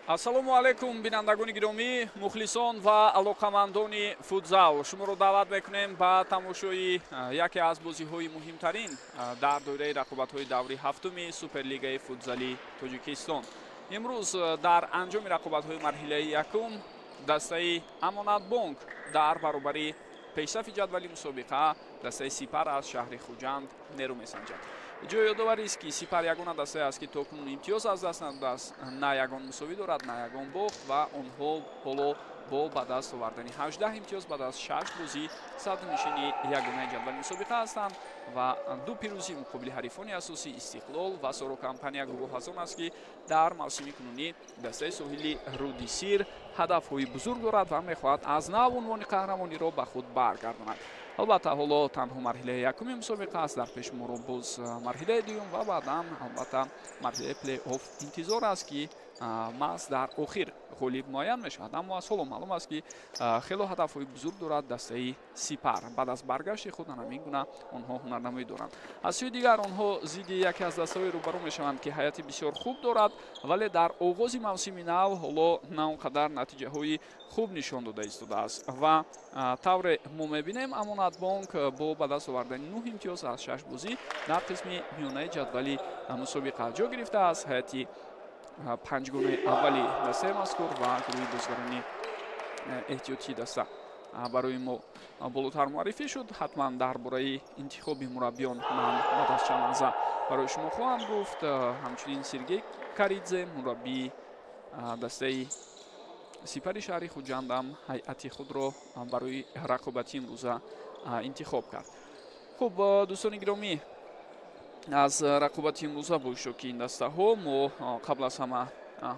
Ассалому алайкум, бинандагони гиромӣ, мухлисон ва алоқамандони футзал. Шуморо даъват мекунем ба тамошои яке аз бозиҳои муҳимтарин дар доираи рақобатҳои даври ҳафтуми Суперлигаи футзали Тоҷикистон. Имрӯз дар анҷоми рақобатҳои марҳилаи якум дастаи Амонатбонк дар баробари пешсафи ҷадвали мусобиқа дастаи Сипар аз шаҳри Хуҷанд нерӯ месанҷад. Ҷои ёдоварист, ки Сипар ягона дастае аст, ки то кунун имтиёз аз даст надодааст, на ягон мусовӣ дорад, на ягон бохт ва онҳо ҳоло бо ба даст овардани 18 имтиёз баъд аз 6 бозӣ садрнишини ягонаи ҷадвали мусобиқа ҳастанд ва ду пирӯзӣ муқобили ҳарифони асосӣ Истиқлол ва Соро Компания гувоҳ аз он аст, ки дар мавсими кунунӣ дастаи соҳили Руди Сир ҳадафҳои бузург дорад ва мехоҳад аз нав унвони қаҳрамониро ба худ баргардонад. Албатта, ҳоло танҳо марҳилаи якуми мусобиқа аст, дар пеши моро боз марҳилаи дуюм ва баъдан албатта марҳилаи плей-офф интизор аст, ки маҳз дар охир ғолиб муайян мешавад. Аммо аз ҳоло маълум аст, ки хело ҳадафҳои бузург дорад дастаи Сипар. Баъд аз баргашти худ ҳамин гуна онҳо ҳунарнамоӣ доранд. Аз сӯи дигар онҳо зидди яке аз дастаҳое рӯбарӯ мешаванд, ки ҳайати бисёр хуб дорад, вале дар оғози мавсими нав ҳоло на он қадар натиҷаҳои хуб нишон дода истодааст ва тавре мо мебинем, Амонатбонк бо ба даст овардани 9 имтиёз аз 6 бозӣ дар қисми миёнаи ҷадвали мусобиқа ҷо гирифтааст. Ҳайати панҷгонаи аввали дастаи мазкур ва гурӯҳи бозигарони эҳтиётии даста барои мо болотар муаррифӣ шуд. Ҳатман дар бораи интихоби мураббиён ман баъд аз чанд лаҳза барои шумо хоҳам гуфт. Ҳамчунин Сергей Каридзе, мураббии дастаи Сипари шаҳри Хуҷандам, ҳайати худро барои рақобати имрӯза интихоб кард. Хуб, дӯстони гиромӣ, аз рақобати имрӯза бо иштироки ин дастаҳо мо қабл аз ҳама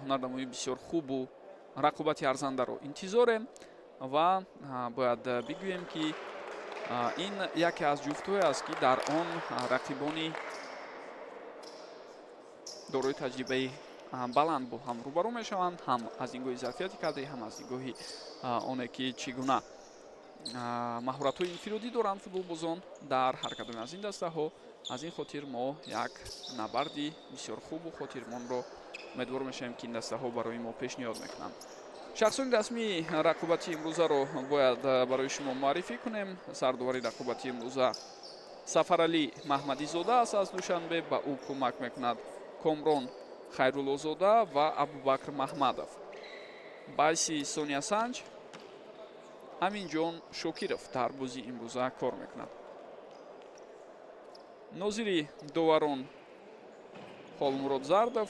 ҳунарнамоии бисёр хубу рақобати арзандаро интизорем ва бояд бигӯем, ки ин яке аз ҷуфтҳое аст, ки дар он рақибони дорои таҷрибаи баланд бо ҳам рӯбарӯ мешаванд, ҳам аз нигоҳи зарфияти кадрӣ, ҳам аз нигоҳи оне ки чӣ гуна маҳоратҳои инфиродӣ доранд футболбозон дар ҳар кадоме аз ин дастаҳо. Аз ин хотир мо як набарди бисёр хубу хотирмонро умедвор мешавем, ки ин дастаҳо барои мо пешниҳод мекунанд. Шахсони расмии рақобати имрӯзаро бояд барои шумо муаррифӣ кунем. Сардовари рақобати имрӯза Сафаралӣ Маҳмадизода аст аз Душанбе, ба ӯ кӯмак мекунад Комрон Хайруллозода ва Абубакр Маҳмадов. Байси Сония Санҷ Аминҷон Шокиров дар бозии имрӯза кор мекунад. Нозири доварон Холмурод Зардов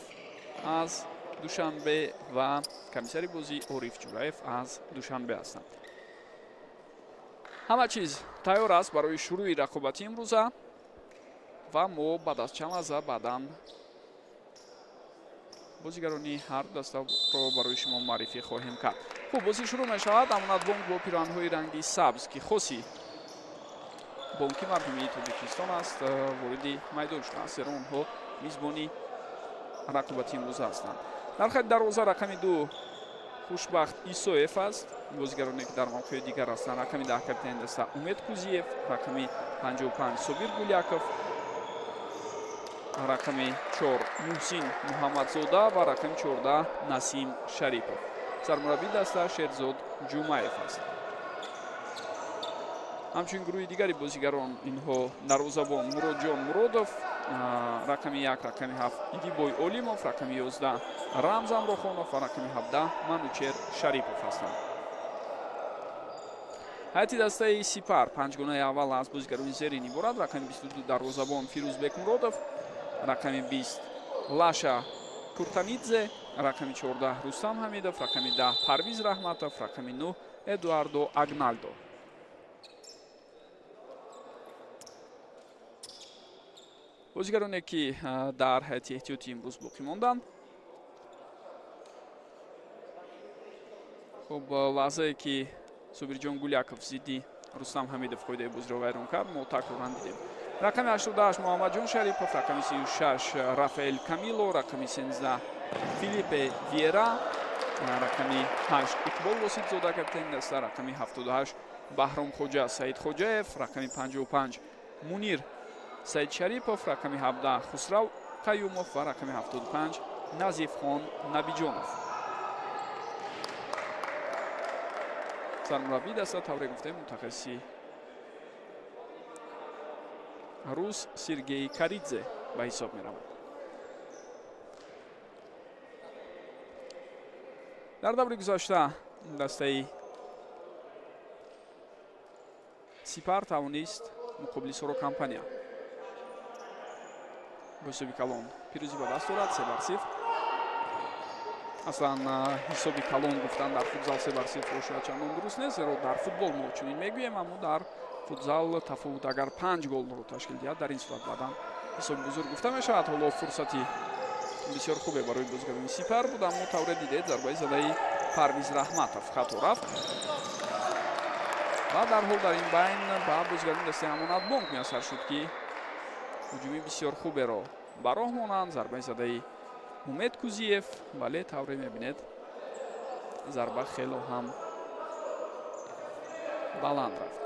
аз Душанбе ва комиссари бозӣ Ориф Ҷураев аз Душанбе ҳастанд. Ҳама чиз тайёр аст барои шурӯи рақобати имрӯза ва мо баъд аз чанд лаҳза баъдан бозигарони ҳар дастаро барои шумо муаррифӣ хоҳем кард. Хуб, бозӣ шурӯъ мешавад. Амонатбонк бо пироҳанҳои ранги сабз, ки хоси Бонки мардумии Тоҷикистон аст, вориди майдон шудааст, зеро онҳо мизбони рақобати имрӯза ҳастанд. Дар хати дарвоза рақами 2 Хушбахт Исоев аст. Бозигароне ки дар мавқеи дигар ҳастанд: рақами 10 капитани даста Умед Кузиев, рақами 55 Собир Гуляков, рақами 4 Муҳсин Муҳаммадзода ва рақами 14 Насим Шарипов. Сармураббии даста Шерзод Ҷумаев аст. Ҳамчунин гурӯҳи дигари бозигарон инҳо: дарвозабон Муродҷон Муродов, рақами 1, рақами 7 Идибой Олимов, рақами 11 Рамз Амрохонов ва рақами 17 Манучер Шарипов ҳастанд. Ҳайати дастаи Сипар панҷгонаи аввал аз бозигарони зерин иборат: рақами 22 дарвозабон Фирӯзбек Муродов, рақами 20 Лаша Куртанидзе, рақами 14 Рустам Ҳамидов, рақами 10 Парвиз Раҳматов, рақами 9 Эдуардо Агналдо. Бозигароне ки дар ҳайати эҳтиётӣ имрӯз боқӣ монданд. Хуб, лаҳзае ки Собирҷон Гуляков зидди Рустам Ҳамидов қоидаи бозиро вайрон кард, мо такроран дидем. Рақами 88 Муҳаммадҷон Шарипов, рақами 36 Рафаэл Камило, рақами 13 Филиппе Виера, рақами 8 Иқбол Воситзода, капитани даста, рақами 78 Баҳромхоҷа Саидхоҷаев, рақами 55 Мунир Саидшарипов, рақами 17 Хусрав Қаюмов ва рақами 75 Назифхон Набиҷонов. Сармураббии даста, тавре гуфтем, мутахассиси рус Сергей Каридзе ба ҳисоб меравад. Дар даври гузашта дастаи Сипар тавонист муқобили Соро Компания бо ҳисоби калон пирӯзӣ ба даст орад, 3-0. Аслан ҳисоби калон гуфтан дар футзал 3-0 шояд чандон дуруст нест, зеро дар футбол мо чунин мегӯем, аммо дар футзал тафовут агар 5 голро ташкил диҳад, дар ин сурат баъдан ҳисоби бузург гуфта мешавад. Ҳоло фурсати бисёр хубе барои бозигарони Сипар буд, аммо тавре дидед зарбаи задаи Парвиз Раҳматов хато рафт ва дарҳол дар ин байн ба бозигарони дастаи Амонатбонк муяссар шуд, ки ҳуҷуми бисёр хуберо ба роҳ монанд. Зарбаи задаи Умед Кузиев, вале тавре мебинед зарба хело ҳам баланд рафт.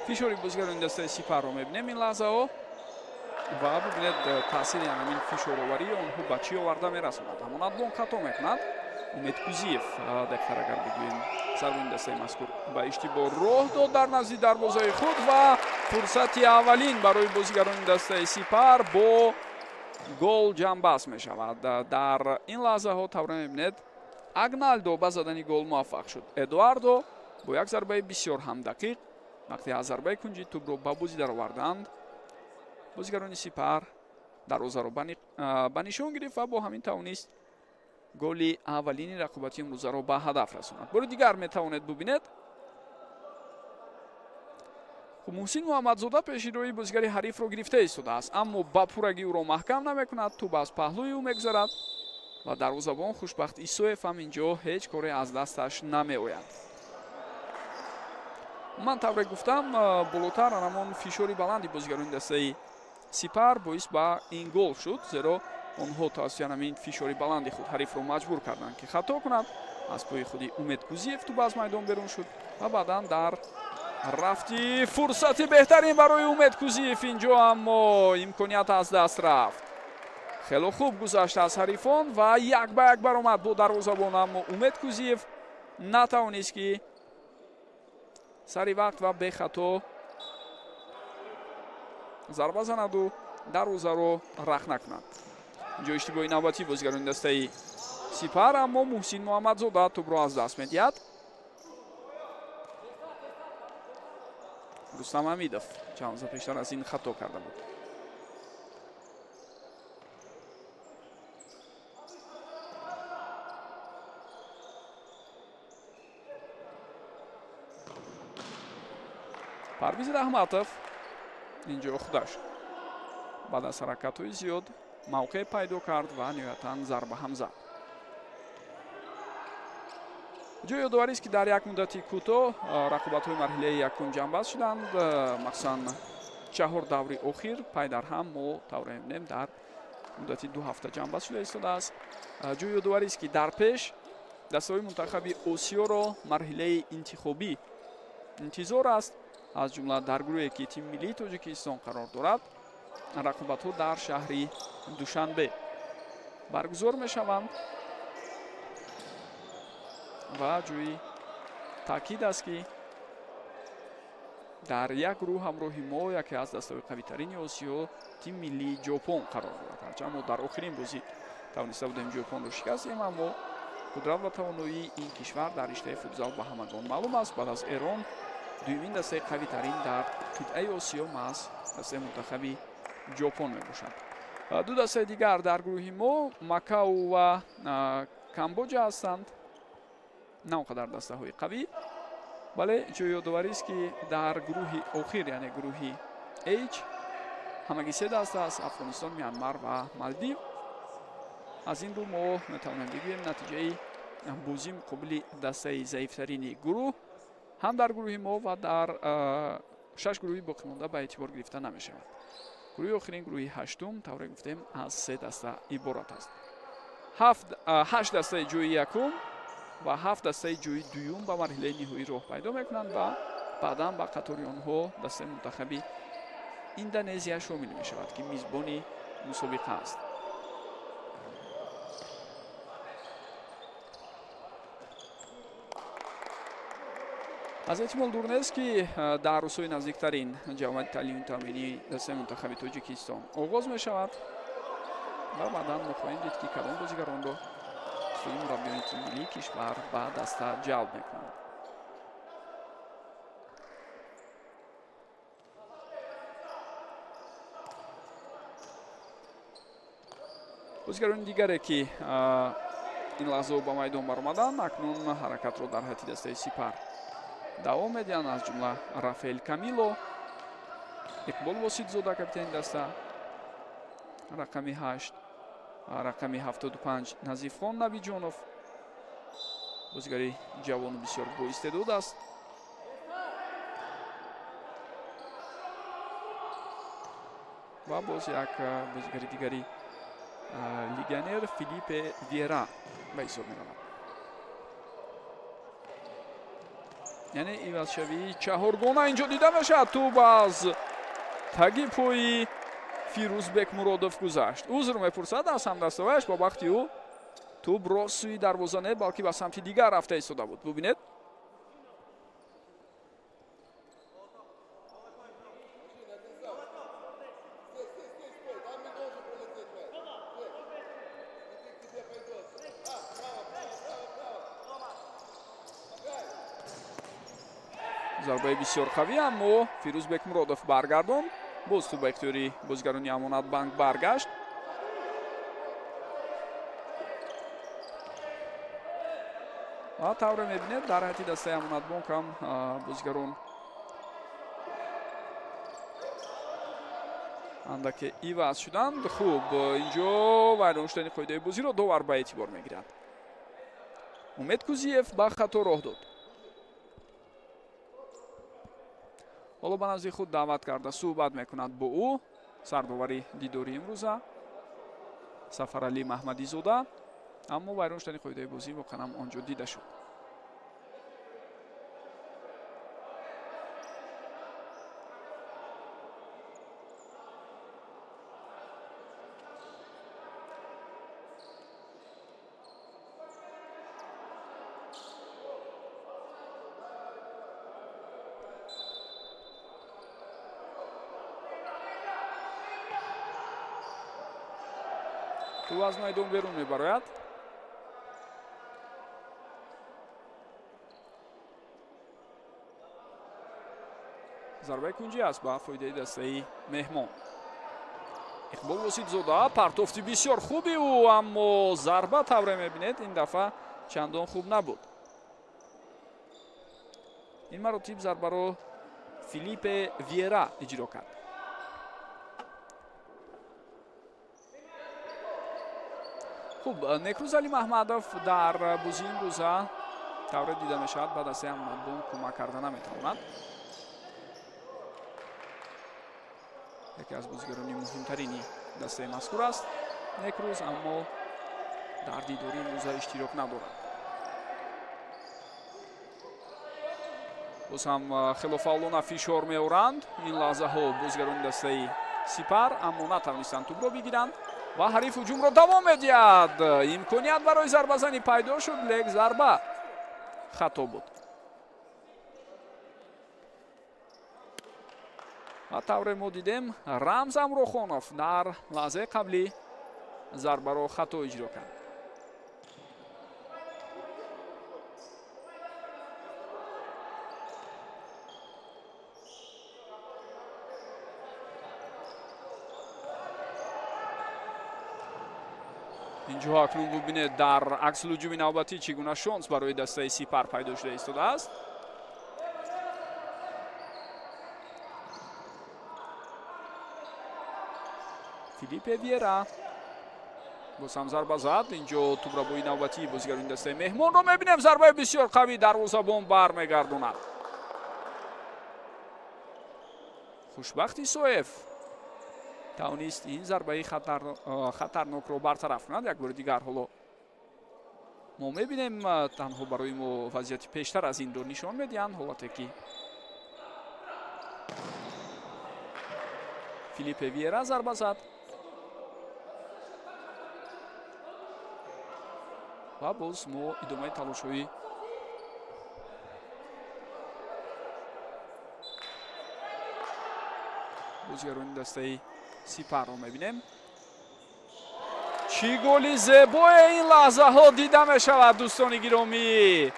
Фишори бозигарони дастаи Сипарро мебинем ин лаҳзаҳо ва бибинед таъсири ҳамин фишороварии онҳо ба чӣ оварда мерасонад. Амонатбонк хато мекунад. Умед Кузиев дақиқтар агар бигӯем сарбони дастаи мазкур ба иштибоҳ роҳ дод дар назди дарвозаи худ ва фурсати аввалин барои бозигарони дастаи Сипар бо гол ҷамъбаст мешавад. Дар ин лаҳзаҳо тавре мебинед Агналдо ба задани гол муваффақ шуд. Эдуардо бо як зарбаи бисёр ҳам дақиқ вақте аз зарбаи кунҷи тӯбро ба бозӣ дароварданд, бозигарони Сипар дарвозаро ба нишон гирифт ва бо ҳамин тавонист голи аввалини рақобати имрӯзаро ба ҳадаф расонад. Бори дигар метавонед бубинед. Муҳсин Муҳаммадзода пеши роҳи бозигари ҳарифро гирифта истодааст, аммо ба пуррагӣ ӯро маҳкам намекунад, тӯб аз паҳлӯи ӯ мегузарад ва дарвозабон Хушбахт Исоев ҳам инҷо ҳеҷ коре аз дасташ намеояд. Ман тавре гуфтам, болотар ҳамон фишори баланди бозигарони дастаи Сипар боис ба ин гол шуд, зеро онҳо тавассути ҳамин фишори баланди худ ҳарифро маҷбур карданд, ки хато кунад. Аз пои худи Умед Кузиев тӯб аз майдон берун шуд ва баъдан дар рафти фурсати беҳтарин барои Умед Кузиев инҷо, аммо имконият аз даст рафт. Хело хуб гузашт аз ҳарифон ва як ба як баромад бо дарвозабон, аммо Умед Кузиев натавонист, ки сари вақт ва бехато зарба занаду дарвозаро рах накунад. Инҷо иштибоҳи навбатӣ бозигарони дастаи Сипар, аммо Муҳсин Муҳаммадзода тӯбро аз даст медиҳад. Рустам Ҳамидов чанд лаҳза пештар аз ин хато карда буд. Парвиз Раҳматов инҷо худаш баъд аз ҳаракатҳои зиёд мавқеъ пайдо кард ва ниҳоятан зарба ҳам зад. Ҷои ёдоварист, ки дар як муддати кӯтоҳ рақобатҳои марҳилаи якум ҷамъбаст шуданд. Махсусан 4 даври охир пай дар ҳам мо тавре мебинем дар муддати 2 ҳафта ҷамъбаст шуда истодааст. Ҷои ёдоварист, ки дар пеш дастаҳои мунтахаби Осиёро марҳилаи интихобӣ интизор аст. Аз ҷумла дар гурӯҳе ки тими миллии Тоҷикистон қарор дорад, рақобатҳо дар шаҳри Душанбе баргузор мешаванд ва ҷои таъкид аст, ки дар як гурӯҳ ҳамроҳи мо яке аз дастаҳои қавитарини Осиё тими миллии Ҷопон қарор дорад. Ҳарчанд мо дар охирин бозӣ тавониста будем Ҷопонро шикастем, аммо қудрат ва тавоноии ин кишвар дар риштаи футзал ба ҳамагон маълум аст. Баъд аз Эрон дуюмин дастаи қавитарин дар қитъаи Осиё маҳз дастаи мунтахаби Ҷопон мебошад. Ду дастаи дигар дар гурӯҳи мо Макао ва Камбоҷа ҳастанд. На он қадар дастаҳои қавӣ, бале ҷои ёдоварист, ки дар гурӯҳи охир, яъне гурӯҳи H, ҳамагӣ 3 даста аст: Афғонистон, Мянмар ва Малдив. Аз ин рӯ мо метавонем бигӯем натиҷаи бозӣ муқобили дастаи заифтарини гурӯҳ ҳам дар гурӯҳи мо ва дар 6 гурӯҳи боқимонда ба эътибор гирифта намешавад. Гурӯҳи охирин, гурӯҳи ҳаштум, тавре гуфтем, аз се даста иборат аст. 8 дастаи ҷои якум ва 7 дастаи ҷои дуюм ба марҳилаи ниҳоӣ роҳ пайдо мекунанд ва баъдан ба қатори онҳо дастаи мунтахаби Индонезия шомил мешавад, ки мизбони мусобиқа аст. Аз эҳтимол дур нест, ки дар рӯзҳои наздиктарин ҷамъияти таълиму тамринии дастаи мунтахаби Тоҷикистон оғоз мешавад ва баъдан мо хоҳем дид, ки кадом бозигаронро сӯи мураббиёни тими миллии кишвар ба даста ҷалб мекунанд. Бозигарони дигаре, ки ин лаҳзаҳо ба майдон баромаданд, акнун ҳаракатро дар ҳайати дастаи Сипар давом медиҳанд, аз ҷумла Рафаэл Камило, Иқбол Воситзода, капитани даста, рақами 8, рақами 75 Назифхон Набиҷонов, бозигари ҷавону бисёр боистеъдод аст. Ва боз як бозигари дигари легионер Филиппе Вера ба ҳисоб меравад. Яъне ивазшавии чаҳоргона инҷо дида мешавад. Тӯб аз таги пои Фирӯзбек Муродов гузашт. Узр мепурсад аз ҳамдастоваяш, ба бахти ӯ тӯб рост сӯи дарвоза не, балки ба самти дигар рафта истода буд. Бубинед, зарбаи бисёр қавӣ, аммо Фирӯзбек Муродов баргардонд. Боз тӯб ба ихтиёри бозигарони Амонатбанк баргашт. Ва тавре мебинед, дар ҳайати дастаи Амонатбонк ҳам бозигарон андаке иваз шуданд. Хуб, инҷо вайрон шудани қоидаи бозиро довар ба эътибор мегирад. Умед Кузиев ба хато роҳ дод. Ҳоло ба назди худ даъват карда суҳбат мекунад бо ӯ сардовари дидори имрӯза Сафаралӣ Маҳмадизода, аммо вайрон шудани қоидаи бозӣ воқеан ҳам он ҷо дида шуд. Тӯб аз майдон берун мебарояд. Зарбаи кунҷӣ аст ба фоидаи дастаи меҳмон. Иқбол Воситзода, партофти бисёр хуби ӯ, аммо зарба тавре мебинед ин дафъа чандон хуб набуд. Ин маротиб зарбаро Филиппе Виера иҷро кард. Хуб, Некрӯз Али Маҳмадов дар бозии имрӯза тавре дида мешавад ба дастаи Амонатбонк кӯмак карда наметавонад. Яке аз бозигарони муҳимтарини дастаи мазкур аст Некрӯз, аммо дар дидори имрӯза иштирок надорад. Боз ҳам хело фаъолона фишор меоранд ин лаҳзаҳо бозигарони дастаи Сипар, аммо натавонистанд тӯбро бигиранд ва ҳариф ҳуҷумро давом медиҳад. Имконият барои зарбазанӣ пайдо шуд, лек зарба хато буд. Ва тавре мо дидем, Рамз Амрохонов дар лаҳзаи қаблӣ зарбаро хато иҷро кард. Инҷо акнун бубинед, дар аксулҳуҷуми навбатӣ чӣ гуна шонс барои дастаи Сипар пайдо шуда истодааст. Филиппе Виера боз ҳам зарба зад. Инҷо тӯбрабои навбатии бозигарони дастаи меҳмонро мебинем. Зарбаи бисёр қавӣ, дарвозабон бармегардонад. Хушбахт Исоев Тавонист ин зарбаи хатарнокро бартараф кунад. Як бори дигар ҳоло мо мебинем, танҳо барои мо вазъияти пештар аз инро нишон медиҳанд, ҳолате ки Филиппе Виера зарба зад ва боз мо идомаи талошҳои бозигарони дастаи Сипарро мебинем. Чӣ голи зебое ин лаҳзаҳо дида мешавад, дӯстони гиромӣ!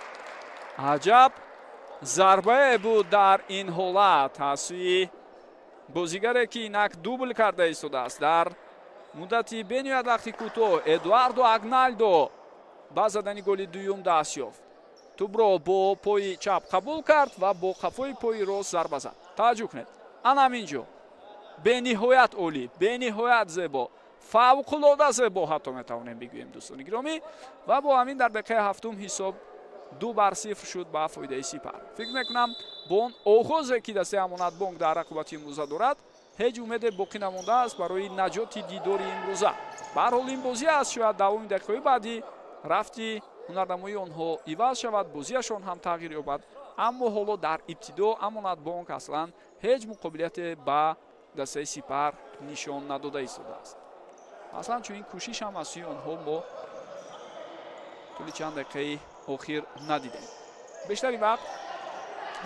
Аҷаб зарбае буд дар ин ҳолат аз сӯи бозигаре ки инак дубл карда истодааст дар муддати бениҳоят вақти кӯтоҳ. Эдуардо Агналдо ба задани голи дуюм даст ёфт. Тӯбро бо пои чап қабул кард ва бо қафои пои рост зарба зад. Таваҷҷӯҳ кунед, ана ҳамин ҷо бениҳоят олӣ, бениҳоят зебо, фавқулода зебо ҳатто метавонем бигӯем, дӯстони гиромӣ. Ва бо ҳамин дар дақиқаи ҳафтум ҳисоб 2-0 шуд ба фоидаи Сипар. Фикр мекунам, бо он оғозе ки дастаи Амонатбонк дар рақобати имрӯза дорад, ҳеҷ умеде боқӣ намондааст барои наҷоти дидори имрӯза. Ба ҳар ҳол ин бозӣ аст, шояд давоми дақиқаҳои баъдӣ рафти ҳунарнамоии онҳо иваз шавад, бозиашон ҳам тағйир ёбад. Аммо ҳоло дар ибтидо Амонатбонк аслан ҳеҷ муқобилияте ба дастаи Сипар нишон надода истодааст. Аслан чунин кӯшиш ҳам аз сӯи онҳо мо тӯли чанд дақиқаи охир надидем. Бештари вақт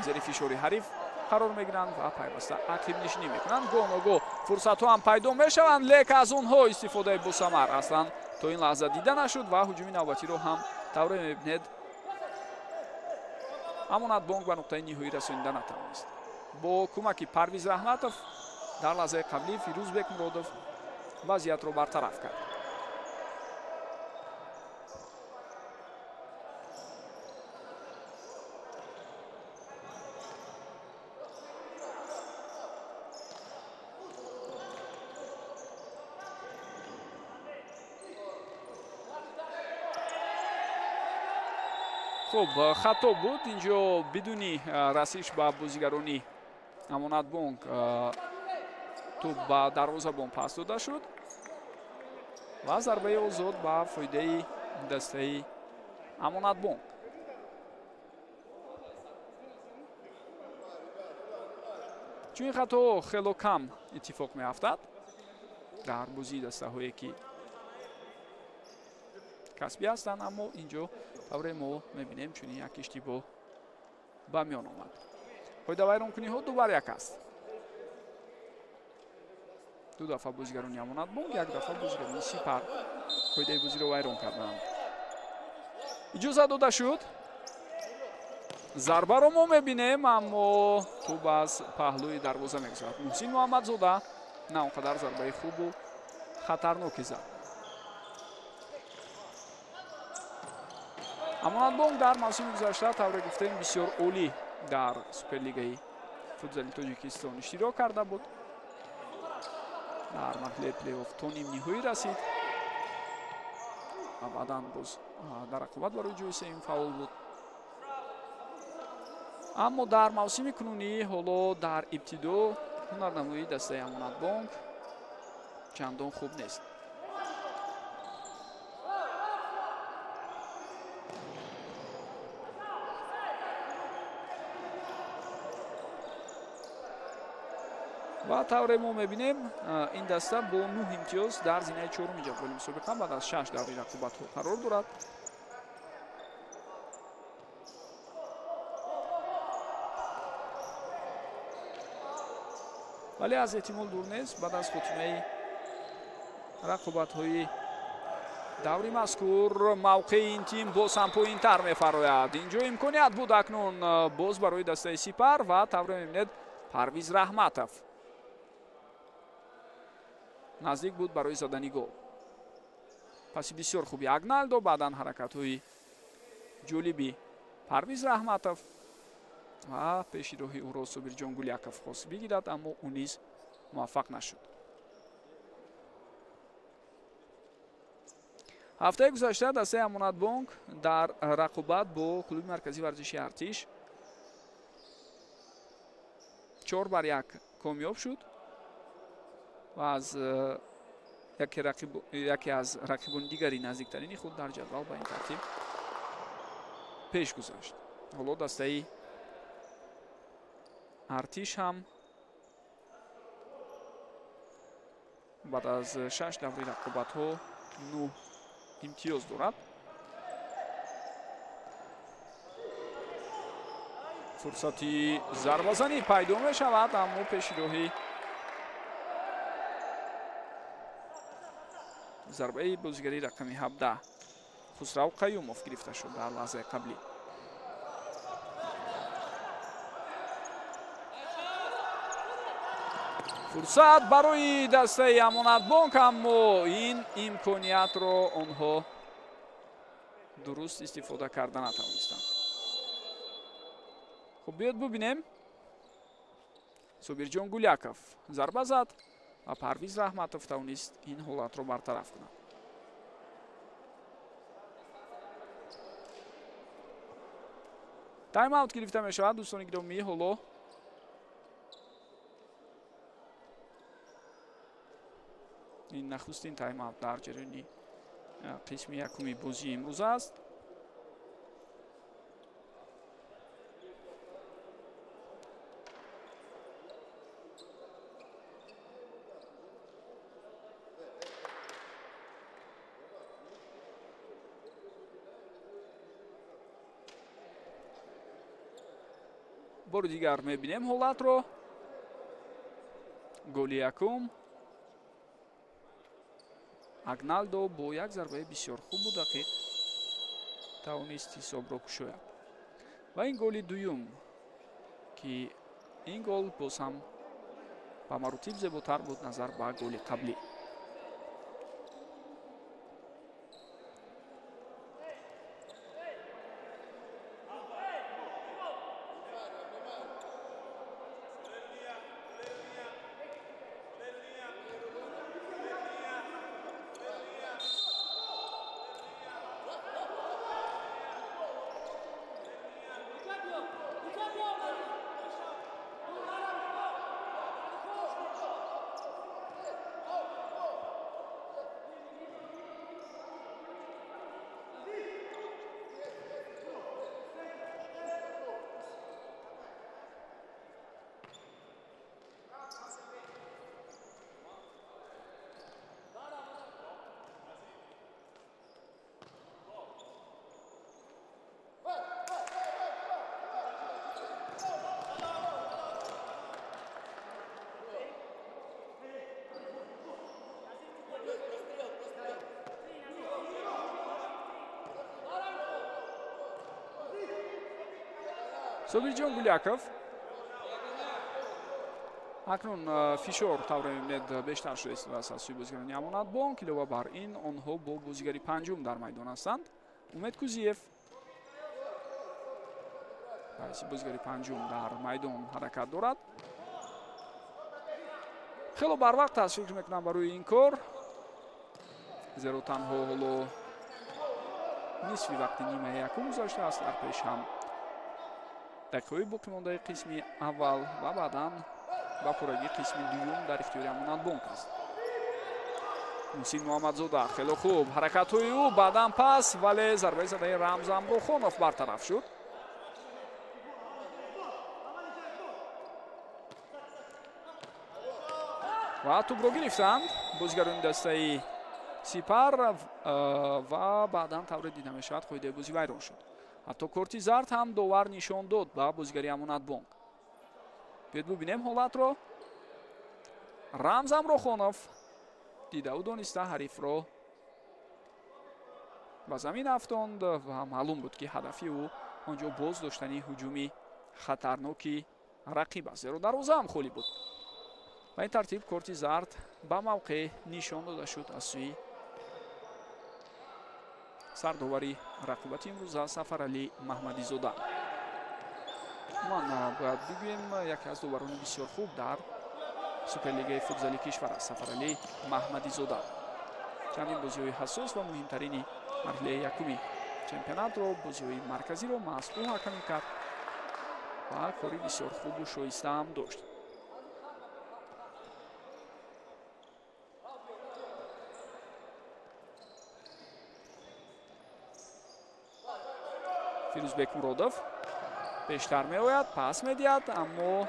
зери фишори ҳариф қарор мегиранд ва пайваста ақибнишинӣ мекунанд. Гоҳ ногоҳ фурсатҳо ҳам пайдо мешаванд, лек аз онҳо истифодаи босамар аслан то ин лаҳза дида нашуд ва ҳуҷуми навбатиро ҳам тавре мебинед Амонатбонк ба нуқтаи ниҳоӣ расонида натавонист. Бо кӯмаки Парвиз Раҳматов дар лаҳзаи қаблӣ Фирӯз Бекмуродов вазъиятро бартараф кард. Хуб, хато буд инҷо, бидуни расиш ба бозигарони Амонатбонк тӯб ба дарвозабон пас дода шуд ва зарбаи озод ба фоидаи дастаи Амонатбонк. Чунин хато хело кам иттифоқ меафтад дар бозии дастаҳое ки касбӣ ҳастанд, аммо инҷо тавре мо мебинем чунин як иштибоҳ ба миён омад. Қоидавайронкуниҳо 2-1 аст. Ду дафъа бозигарони Амонатбонк, як дафъа бозигарони Сипар қоидаи бозиро вайрон карданд. Иҷоза дода шуд. Зарбаро мо мебинем, аммо тӯб аз паҳлӯи дарвоза мегузарад. Муҳсин Муҳаммадзода на он қадар зарбаи хубу хатарноке зад. Амонатбонк дар мавсими гузашта, тавре гуфтем, бисёр олӣ дар Суперлигаи футзали Тоҷикистон иштирок карда буд. Дар марҳилаи плей-офф то нимниҳоӣ расид ва баъдан боз дар рақобат барои ҷои сеюм фаъол буд. Аммо дар мавсими кунунӣ ҳоло дар ибтидо ҳунарнамоии дастаи Амонатбонк чандон хуб нест. Ва тавре мо мебинем, ин даста бо 9 имтиёз дар зинаи чоруми ҷадвали мусобиқа баъд аз 6 даври рақобатҳо қарор дорад. Вале аз эҳтимол дур нест, баъд аз хотимаи рақобатҳои даври мазкур мавқеи ин тим боз ҳам поинтар мефарояд. Инҷо имконият буд акнун боз барои дастаи Сипар ва тавре мебинед Парвиз Раҳматов наздик буд барои задани гол. Паси бисёр хуби Агналдо, баъдан ҳаракатҳои ҷолиби Парвиз Раҳматов ва пеши роҳи ӯро Собирҷон Гуляков хост бигирад, аммо ӯ низ муваффақ нашуд. Ҳафтаи гузашта дастаи Амонатбонк дар рақобат бо клуби марказии варзиши Артиш 4-1 комёб шуд. Ва аз яке аз рақибони дигари наздиктарини худ дар ҷадвал ба ин тартиб пеш гузашт. Ҳоло дастаи Артиш ҳам баъд аз 6 даври рақобатҳо 9 имтиёз дорад. Фурсати зарбазанӣ пайдо мешавад, аммо пеши роҳи зарбаи бозигари рақами 17 Хусрав Қаюмов гирифта шуд дар лаҳзаи қаблӣ. Фурсат барои дастаи Амонатбонк, аммо ин имкониятро онҳо дуруст истифода карда натавонистанд. Хуб, биёд бубинем. Собирҷон Гуляков зарба зад ва Парвиз Раҳматов тавонист ин ҳолатро бартараф кунад. Тайм-аут гирифта мешавад, дӯстони гиромӣ. Ҳоло ин нахустин тайм-аут дар ҷараёни қисми якуми бозии имрӯз аст. Бори дигар мебинем ҳолатро. Голи якум Агналдо бо як зарбаи бисёр хубу дақиқ тавонист ҳисобро кушояд. Ва ин голи дуюм, ки ин гол боз ҳам ба маротиб зеботар буд назар ба голи қаблӣ. Собирҷон Гуляков. Акнун фишор тавре мебинед бештар шуда истодааст аз сӯи бозигарони Амонатбонк. Илова бар ин онҳо бо бозигари панҷум дар майдон ҳастанд. Умед Кузиев раиси бозигари панҷум дар майдон ҳаракат дорад. Хело барвақт аст, фикр мекунам, барои ин кор, зеро танҳо ҳоло нисфи вақти нимаи якум гузаштааст. Дар пеш ҳам дақиқаҳои боқимондаи қисми аввал ва баъдан ба пуррагӣ қисми дуюм дар ихтиёри Амонатбонк аст. Муҳсин Муҳаммадзода хело хуб ҳаракатҳои ӯ, баъдан пас, вале зарбаи задаи Рамз Амрохонов бартараф шуд. Ва тӯбро гирифтанд бозигарони дастаи Сипар ва баъдан тавре дида мешавад қоидаи бозӣ вайрон шуд. Ҳатто корти зард ҳам довар нишон дод ба бозигари Амонатбонк. Биёед бубинем ҳолатро. Рамз Амрохонов дидаву дониста ҳарифро ба замин афтонд ва маълум буд, ки ҳадафи ӯ он ҷо боз доштани ҳуҷуми хатарноки рақиб аст, зеро дарвоза ҳам холӣ буд. Ба ин тартиб корти зард ба мавқеъ нишон дода шуд аз сӯи сардовари рақобати имрӯза Сафаралӣ Маҳмадизода. Ман бояд бигӯем, яке аз доварони бисёр хуб дар суперлигаи футзали кишвар аст Сафаралӣ Маҳмадизода. Чандин бозиҳои ҳассос ва муҳимтарини марҳилаи якуми чемпионатро, бозиҳои марказиро маҳз ӯ ҳакамӣ кард ва кори бисёр хубу шоиста ҳам дошт. Фирӯз Бекмуродов пештар меояд, пас медиҳад, аммо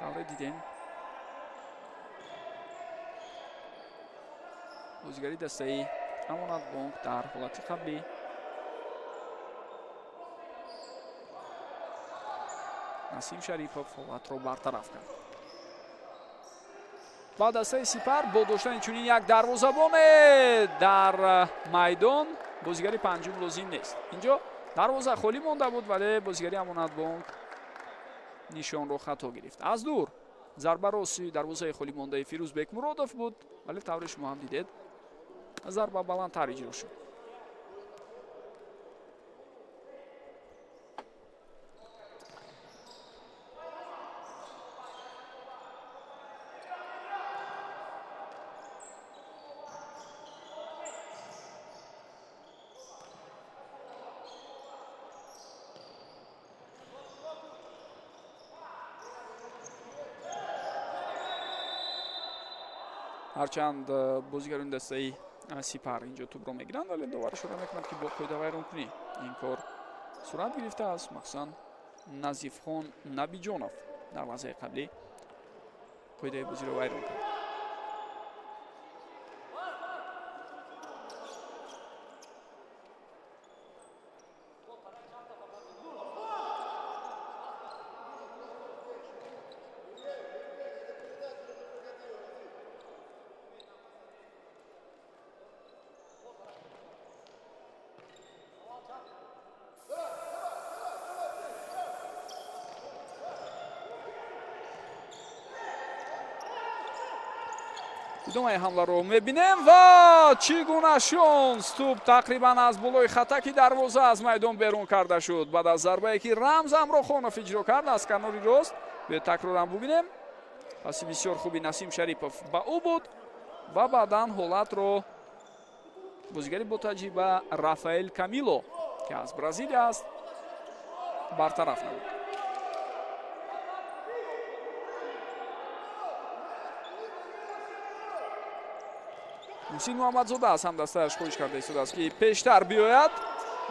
тавре дидем бозигари дастаи Амонатбонк дар ҳолати қаблӣ Насим Шарипов ҳолатро бартараф кард. Ва дастаи Сипар бо доштани чунин як дарвозабоне дар майдон бозигари панҷум лозим нест. Инҷо дарвоза холӣ монда буд, вале бозигари Амонатбонк нишонро хато гирифт. Аз дур зарба рости дарвозаи холӣ мондаи Фирӯз Бекмуродов буд, вале тавре шумо ҳам дидед зарба баландтар иҷро шуд. Ҳарчанд бозигарони дастаи Сипар инҷо тӯбро мегиранд, вале довар ишора мекунад, ки бо қоидавайронкунӣ ин кор сурат гирифтааст. Махсусан Назифхон Набиҷонов дар лаҳзаи қаблӣ қоидаи бозиро вайрон кард. Идомаи ҳамларо мебинем ва чӣ гуна шонс! Тӯб тақрибан аз болои хатаки дарвоза аз майдон берун карда шуд. Баъд аз зарбае ки Рамз Амрохонов иҷро кард аз канори рост, биёед такрорам бубинем. Паси бисёр хуби Насим Шарипов ба ӯ буд ва баъдан ҳолатро бозигари ботаҷриба Рафаэл Камило, ки аз Бразилия аст, бартараф намуд. Муҳсин Муҳаммадзода аз ҳамдастааш хоҳиш карда истодааст, ки пештар биёяд.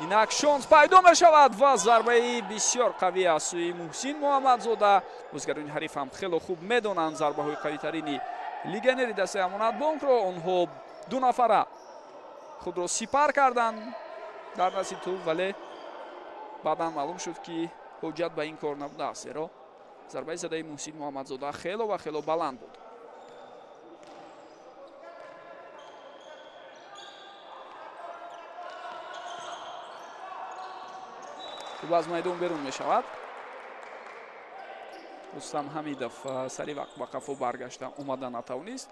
Инак шонс пайдо мешавад ва зарбаи бисёр қавӣ аз сӯи Муҳсин Муҳаммадзода. Бозигарони ҳариф ҳам хело хуб медонанд зарбаҳои қавитарини легионери дастаи Амонатбонкро. Онҳо ду нафара худро сипар карданд дар назди тӯб, вале баъдан маълум шуд, ки ҳуҷҷат ба ин кор набудааст, зеро зарбаи задаи Муҳсин Муҳаммадзода хело ва хело баланд буд. Тӯб аз майдон берун мешавад. Рустам Ҳамидов сари вақт ба қафо баргашта омада натавонист.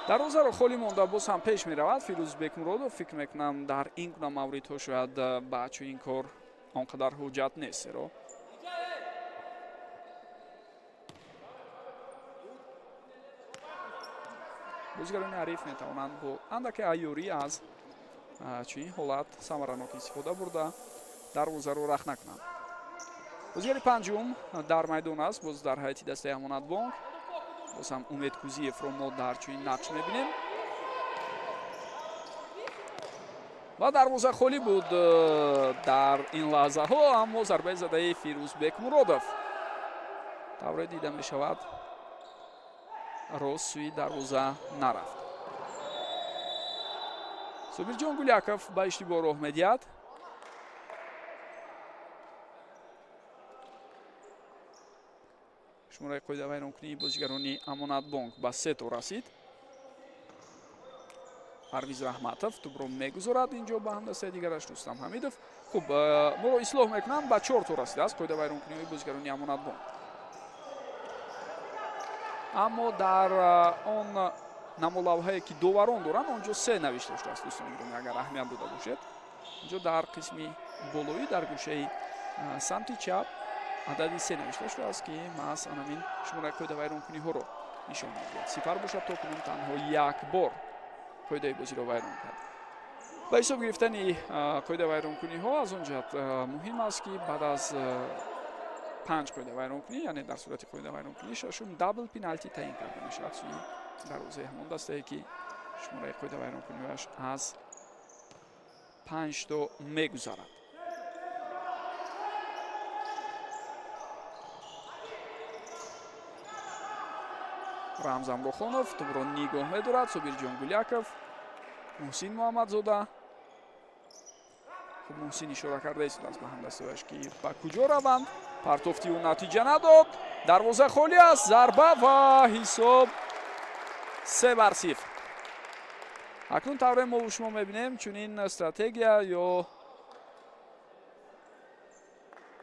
Дарвозаро холӣ монда боз ҳам пеш меравад Фирӯз Бекмуродов. Фикр мекунам, дар ин гуна мавридҳо шояд ба чунин кор он қадар ҳуҷҷат нест, зеро бозигарони ҳариф метавонанд бо андаке айёрӣ аз чунин ҳолат самаранок истифода бурда дарвозаро рахна кунанд. Бозигари панҷум дар майдон аст, боз дар ҳайати дастаи Амонатбонк. Боз ҳам Умед Кузиевро мо дар чунин нақш мебинем. Ва дарвоза холӣ буд дар ин лаҳзаҳо, аммо зарбаи задаи Фирӯз Бекмуродов тавре дида мешавад рост сӯи дарвоза нарафт. Собирҷон Гуляков ба иштибоҳ роҳ медиҳад. Шумораи қоидавайронкунии бозигарони Амонатбонк ба се то расид. Парвиз Раҳматов тӯбро мегузорад инҷо ба ҳамдастаи дигараш Рустам Ҳамидов. Хуб, моро ислоҳ мекунанд, ба чор то расидааст қоидавайронкуниҳои бозигарони Амонатбонк. Аммо дар он намолавҳае ки доварон доранд, онҷо се навишта шудааст, дӯстони гиромӣ, агар аҳамият дода бошед. Инҷо дар қисми болоӣ, дар гӯшаи самти чап Адади 3 навишта шудааст, ки маҳз анамин шумораи қоидавайронкуниҳоро нишон медиҳад. Сипар бошад то кунун танҳо як бор қоидаи бозиро вайрон кард. Ба ҳисоб гирифтани қоидавайронкуниҳо аз он ҷиҳат муҳим аст, ки баъд аз 5 қоидавайронкунӣ, яъне дар сурати қоидавайронкунии шашум дабл пеналти таъин карда мешавад сӯи дарвозаи ҳамон дастае, ки шумораи қоидавайронкуниҳояш аз 5 то мегузарад. Рамз Амрохонов тӯбро нигоҳ медорад. Собирҷон Гуляков, Муҳсин Муҳаммадзода. Хуб, Муҳсин ишора карда истодааст ба ҳамдастааш, ки ба куҷо раванд. Партофти ӯ натиҷа надод. Дарвоза холӣ аст. Зарба ва ҳисоб 3-0. Акнун тавре мо шумо мебинем, чунин стратегия ё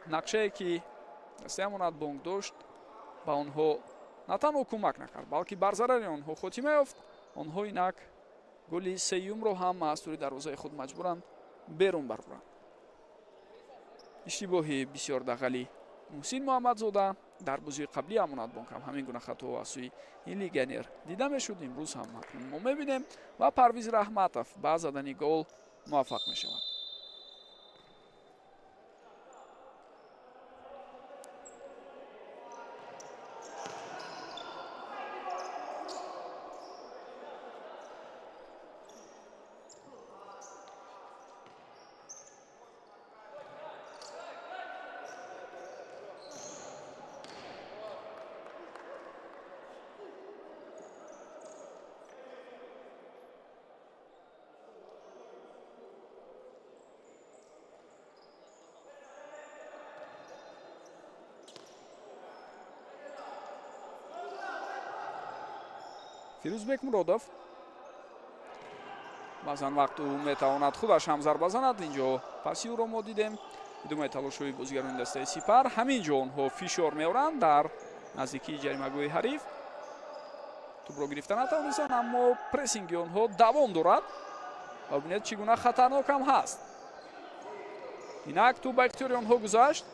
нақшае, ки дастаи Амонатбонк дошт, ба онҳо на танҳо кӯмак накард, балки бар зарари онҳо хотима ёфт. Онҳо инак голи сеюмро ҳам аз тури дарвозаи худ маҷбуранд берун бароранд. Иштибоҳи бисёр дағали Муҳсин Муҳаммадзода дар бозии қаблии Амонатбонк ҳам ҳамин гуна хато аз сӯи ин легионер дида мешуд. Имрӯз ҳам акнун мо мебинем ва Парвиз Раҳматов ба задани гол муваффақ мешавад. Фирӯзбек Муродов баъзан вақт ӯ метавонад худаш ҳам зарба занад. Инҷо паси ӯро мо дидем. Идомаи талошҳои бозигарони дастаи Сипар. Ҳамин ҷо онҳо фишор меоранд дар наздикии ҷаримагоҳи ҳариф. Тӯбро гирифта натавонистанд, аммо прессинги онҳо давом дорад ва бинед чӣ гуна хатарнок ҳам ҳаст. Инак тӯб ба ихтиёри онҳо гузашт.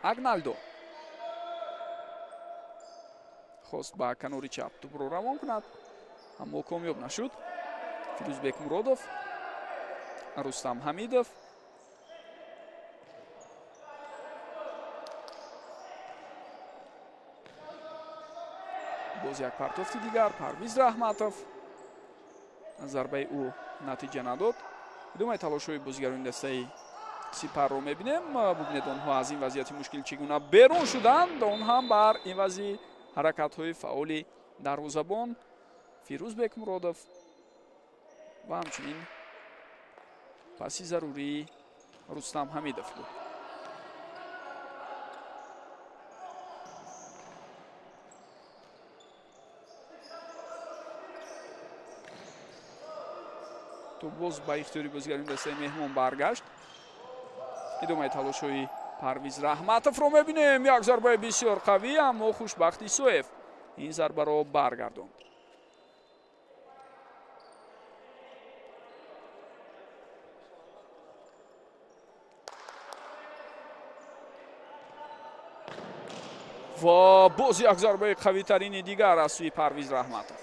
Агналдо хост ба канори чап тӯбро равон кунад, аммо комёб нашуд. Фирӯзбек Муродов, Рустам Ҳамидов. Боз як партофти дигар Парвиз Раҳматов. Зарбаи ӯ натиҷа надод. Идомаи талошҳои бозигарони дастаи Сипарро мебинем. Бубинед онҳо аз ин вазъияти мушкил чӣ гуна берун шуданд. Он ҳам бар ивази ҳаракатҳои фаъоли дарвозабон Фирӯзбек Муродов ва ҳамчунин паси зарурии Рустам Ҳамидов буд. Тӯб боз ба ихтиёри бозигарони дастаи меҳмон баргашт. Идомаи талошҳои Парвиз Раҳматовро мебинем. Як зарбаи бисёр қавӣ, аммо Хушбахт Исоев ин зарбаро баргардонд. Ва боз як зарбаи қавитарини дигар аз сӯи Парвиз Раҳматов.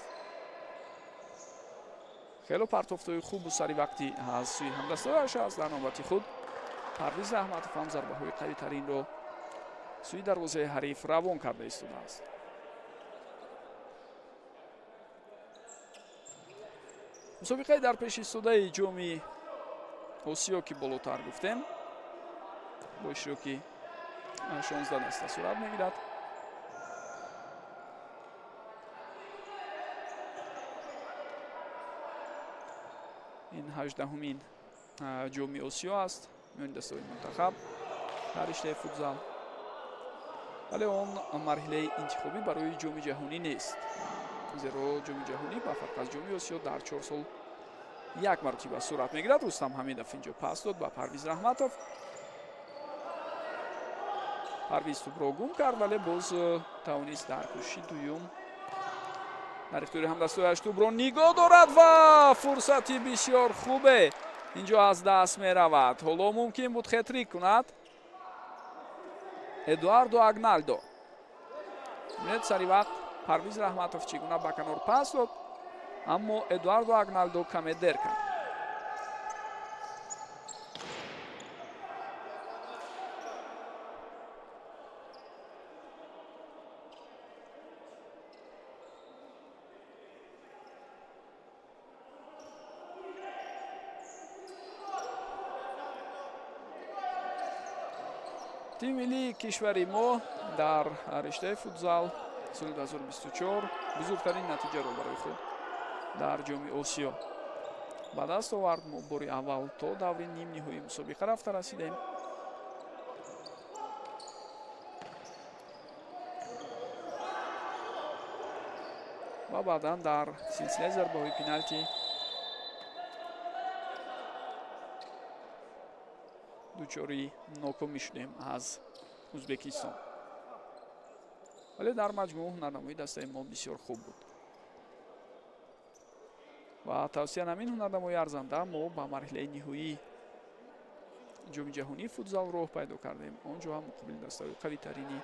Хело партофтҳои хубу сари вақтӣ аз сӯи ҳамдастааш аст. Дар навбати худ Парвиз Раҳматов ҳам зарбаҳои қавитаринро сӯи дарвозаи ҳариф равон карда истодааст. Мусобиқаи дар пеш истодаи ҷоми Осиё, ки болотар гуфтем, бо иштироки 16 даста сурат мегирад. Ин 18-умин ҷоми Осиё аст миёни дастаҳои мунтахаб дар риштаи футзал, вале он марҳилаи интихобӣ барои ҷоми ҷаҳонӣ нест, зеро ҷоми ҷаҳонӣ ба фарқ аз ҷоми Осиё дар 4 сол як маротиба сурат мегирад. Рустам Ҳамидов инҷо пас дод ба Парвиз Раҳматов. Парвиз тӯбро гум кард, вале боз тавонист дар кӯшиши дуюм дар ихтиёри ҳамдастааш тӯбро нигоҳ дорад ва фурсати бисёр хубе инҷо аз даст меравад. Ҳоло мумкин буд хетрик кунад. Эдуардо Агналдо. Бинед, сари вақт Парвиз Раҳматов чӣ гуна ба канор пас дод, аммо Эдуардо Агналдо каме дер кард. Тими миллии кишвари мо дар риштаи футзал соли 2024 бузургтарин натиҷаро барои худ дар Ҷоми Осиё ба даст овард. Мо бори аввал то даври нимниҳоии мусобиқа рафта расидем. Ва баъдан дар силсилаи зарбаҳои пеналти дучори нокомӣ шудем аз Ӯзбекистон. Вале дар маҷмӯъ ҳунарнамоии дастаи мо бисёр хуб буд ва тавсия намин ҳунарнамоии арзанда мо ба марҳилаи ниҳоии Ҷоми ҷаҳонии футзал роҳ пайдо кардем. Он ҷо ҳам муқобили дастаҳои қавитарини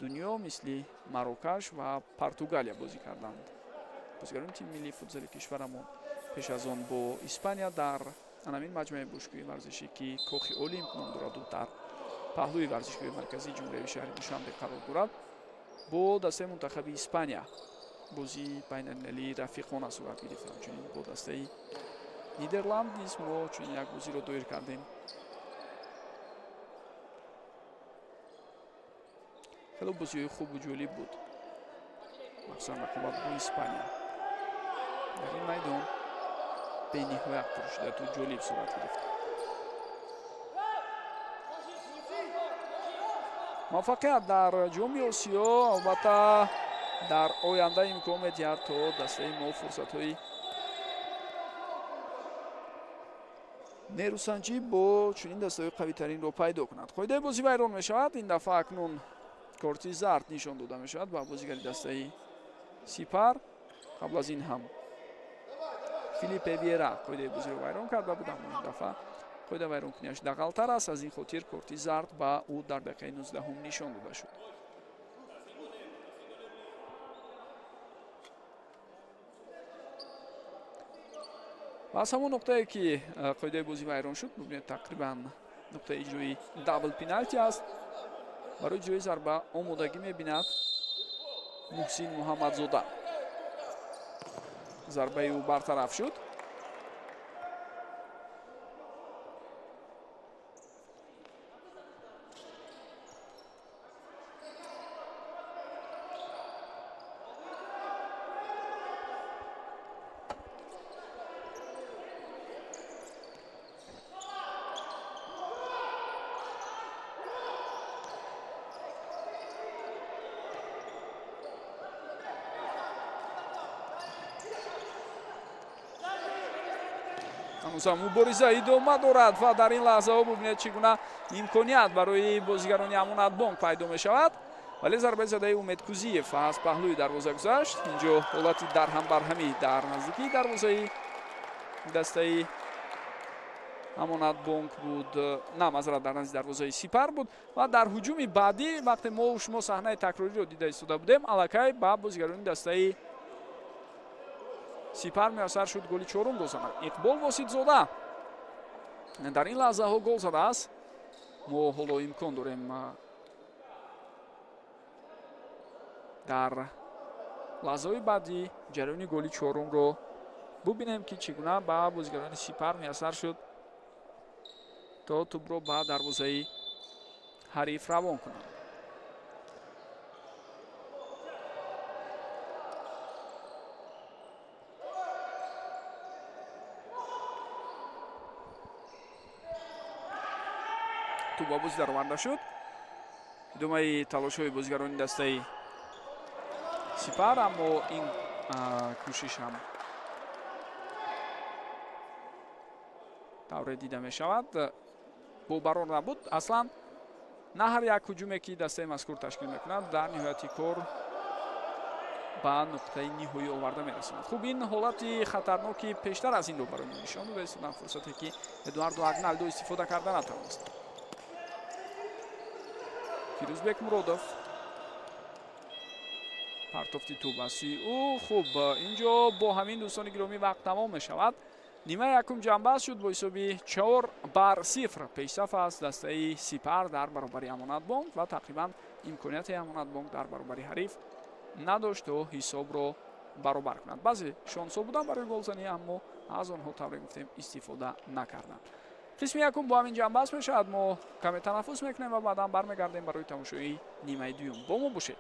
дунё мисли Марокаш ва Португалия бозӣ карданд. Бозигарони тими миллии футзали кишварамон пеш аз он бо Испания дар анамин маҷмӯаи бошгоҳи варзишӣ, ки Кохи Олимп ном дораду дар паҳлӯи варзишгоҳи марказии ҷумҳуриявии шаҳри Душанбе қарор дорад, бо дастаи мунтахаби Испания бозии байналмилалии рафиқона сурат гирифт. Ҳамчунин бо дастаи Нидерланд низ мо чунин як бозиро доир кардем. Хело бозиҳои хубу ҷолиб буд, махсусан рақобат бо Испания дар ин майдон бениҳоят пуршиддату ҷолиб сурат гирифт. Муваффақият дар Ҷоми Осиё албатта дар оянда имкон медиҳад, то дастаи мо фурсатҳои нерӯсанҷӣ бо чунин дастаҳои қавитаринро пайдо кунад. Қоидаи бозӣ вайрон мешавад. Ин дафъа акнун корти зард нишон дода мешавад ба бозигари дастаи Сипар. Қабл аз ин ҳам Филиппе Виера қоидаи бозиро вайрон карда буд, аммо ин дафъа қоида вайронкунияш дағалтар аст. Аз ин хотир корти зард ба ӯ дар дақиқаи 19 нишон дода шуд. Ва аз ҳамон нуқтае ки қоидаи бозӣ вайрон шуд, бубинед, тақрибан нуқтаи иҷрои дабл пеналти аст. Барои иҷрои зарба омодагӣ мебинад Муҳсин Муҳаммадзода. Зарбаи ӯ бартараф шуд. Ҳанӯзам мубориза идома дорад ва дар ин лаҳзаҳо бубинед, чӣ гуна имконият барои бозигарони Амонатбонк пайдо мешавад. Вале зарбаи задаи Умед Кузиев аз паҳлӯи дарвоза гузашт. Инҷо ҳолати дарҳамбарҳамӣ дар наздикии дарвозаи дастаи Амонатбонк буд, на, мазрат, дар назди дарвозаи Сипар буд. Ва дар ҳуҷуми баъдӣ, вақте мо шумо саҳнаи такрориро дида истода будем, аллакай ба бозигарони дастаи Сипар муяссар шуд голи чорум дозанад. Иқбол Воситзода дар ин лаҳзаҳо гол задааст. Мо ҳоло имкон дорем дар лаҳзаҳои баъдӣ ҷараёни голи чорумро бубинем, ки чӣ гуна ба бозигарони Сипар муяссар шуд то тӯбро ба дарвозаи ҳариф равон кунанд. Тӯб ба бозӣ дароварда шуд. Идомаи талошҳои бозигарони дастаи Сипар, аммо ин кӯшиш ҳам тавре дида мешавад бобарор набуд. Аслан на ҳар як ҳуҷуме, ки дастаи мазкур ташкил мекунад, дар ниҳояти кор ба нуқтаи ниҳоӣ оварда мерасонад. Хуб, ин ҳолати хатарноки пештар аз инро барои мо нишон дода истоданд, фурсате ки Эдуардо Агналдо истифода карда натавонист. Фирӯзбек Муродов. Партофти тӯб аз сӯи ӯ. Хуб, инҷо бо ҳамин дӯстони гиромӣ вақт тамом мешавад. Нимаи якум ҷамъбаст шуд бо ҳисоби 4-0. Пешсаф аст дастаи Сипар дар баробари Амонатбонк ва тақрибан имконияти Амонатбонк дар баробари ҳариф надошт то ҳисобро баробар кунад. Баъзе шонсҳо буданд барои голзанӣ, аммо аз онҳо тавре гуфтем истифода накарданд. Қисми якум бо ҳамин ҷамъбаст мешавад. Мо каме танаффус мекунем ва баъдан бармегардем барои тамошои нимаи дуюм. Бо мо бошед.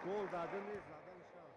Гол задан нест, задан шанс.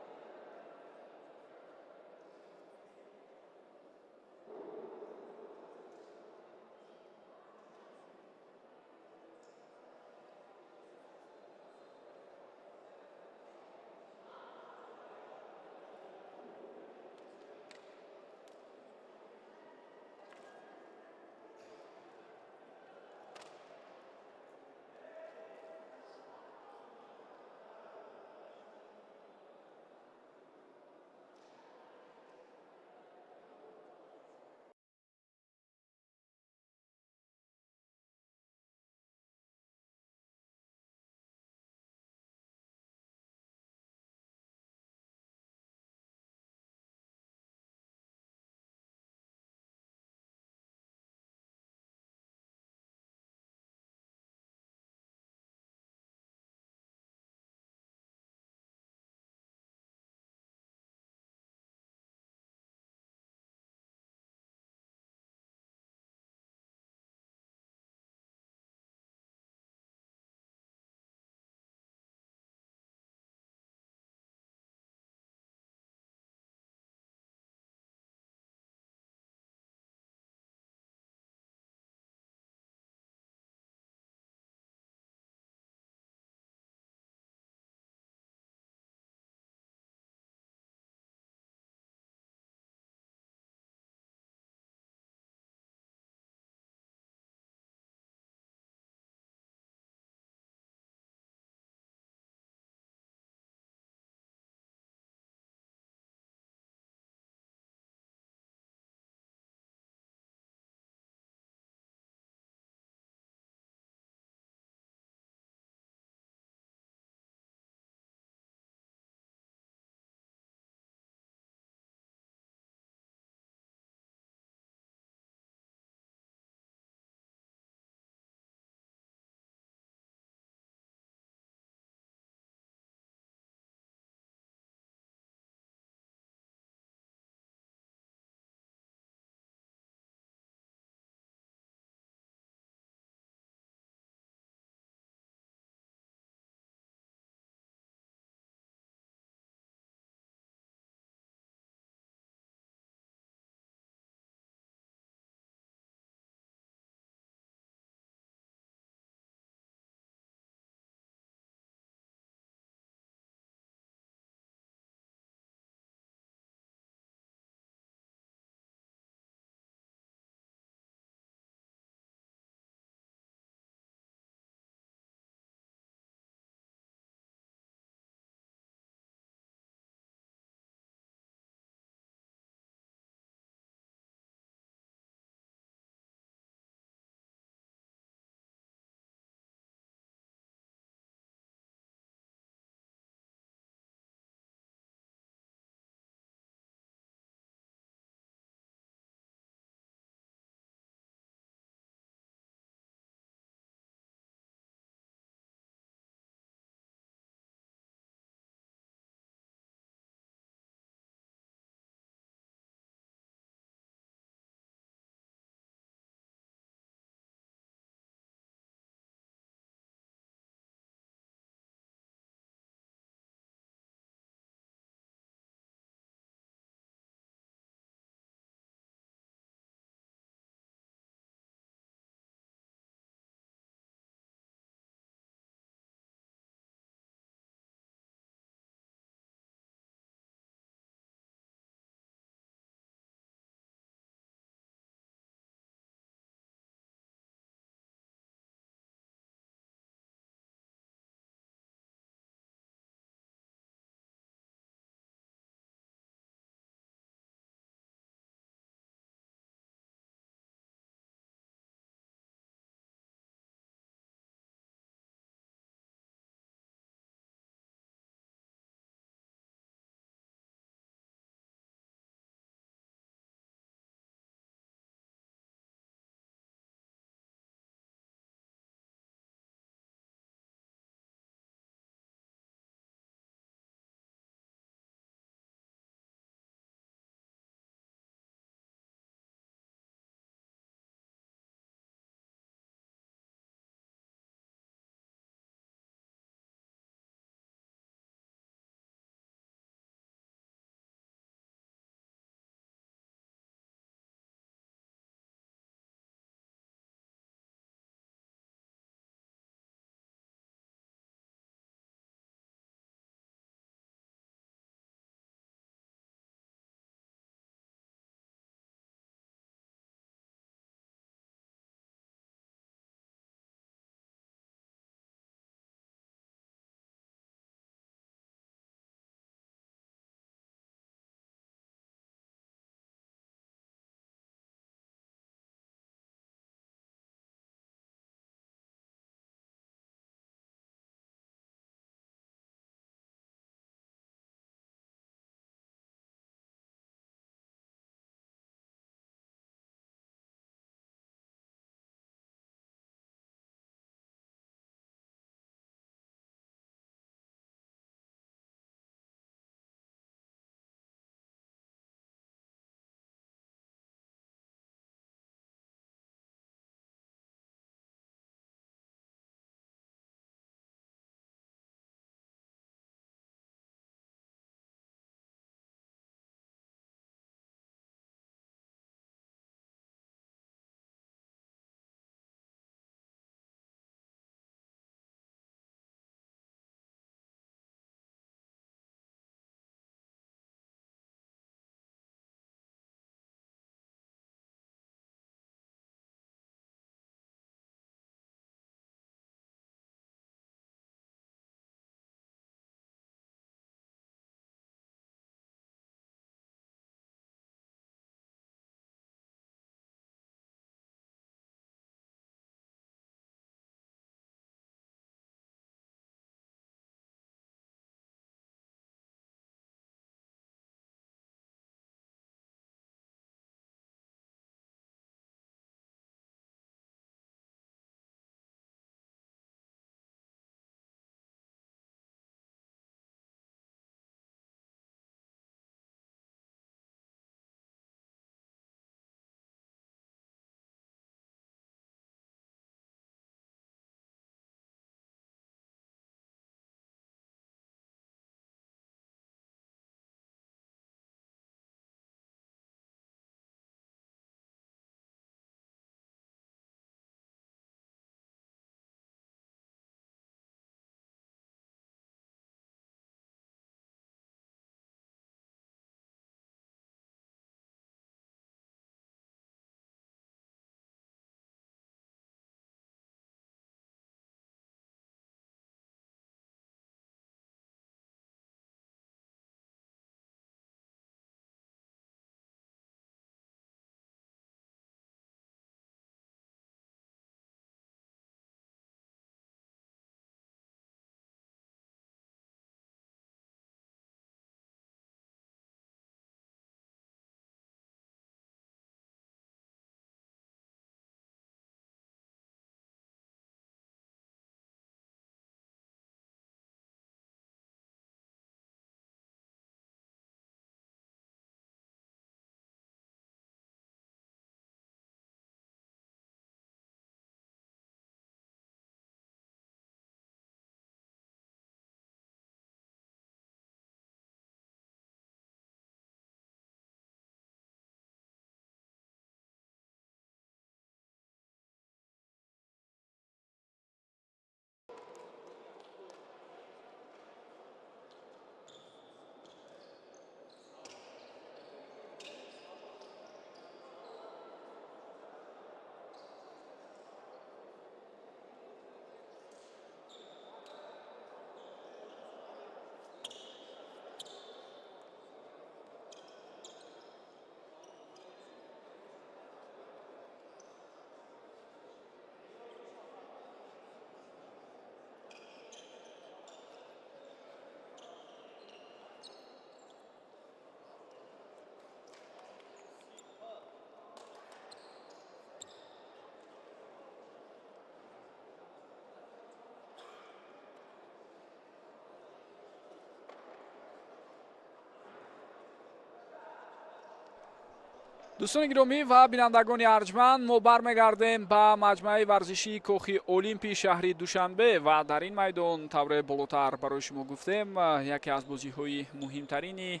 Дӯстони гиромӣ ва бинандагони арҷманд, мо бармегардем ба маҷмӯаи варзишии Кохи Олимпи шаҳри Душанбе ва дар ин майдон тавре болотар барои шумо гуфтем, яке аз бозиҳои муҳимтарини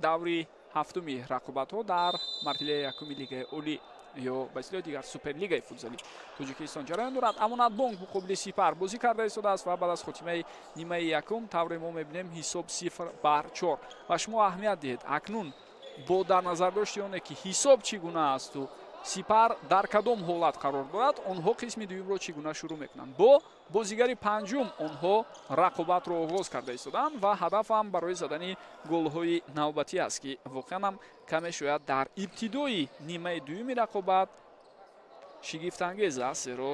даври ҳафтуми рақобатҳо дар марҳилаи якуми Лигаи Олӣ ё ба истилоҳи дигар Суперлигаи футзали Тоҷикистон ҷараён дорад. Амонатбонк муқобили Сипар бозӣ карда истодааст ва баъд аз хотимаи нимаи якум тавре мо мебинем ҳисоб 0-4. Ва шумо аҳамият диҳед, акнун бо дар назардошти оне ки ҳисоб чӣ гуна асту Сипар дар кадом ҳолат қарор дорад, онҳо қисми дуюмро чӣ гуна шурӯъ мекунанд. Бо бозигари панҷум онҳо рақобатро оғоз карда истоданд ва ҳадафам барои задани голҳои навбатӣ аст, ки воқеан ҳам каме шояд дар ибтидои нимаи дуюми рақобат шигифтангез аст, зеро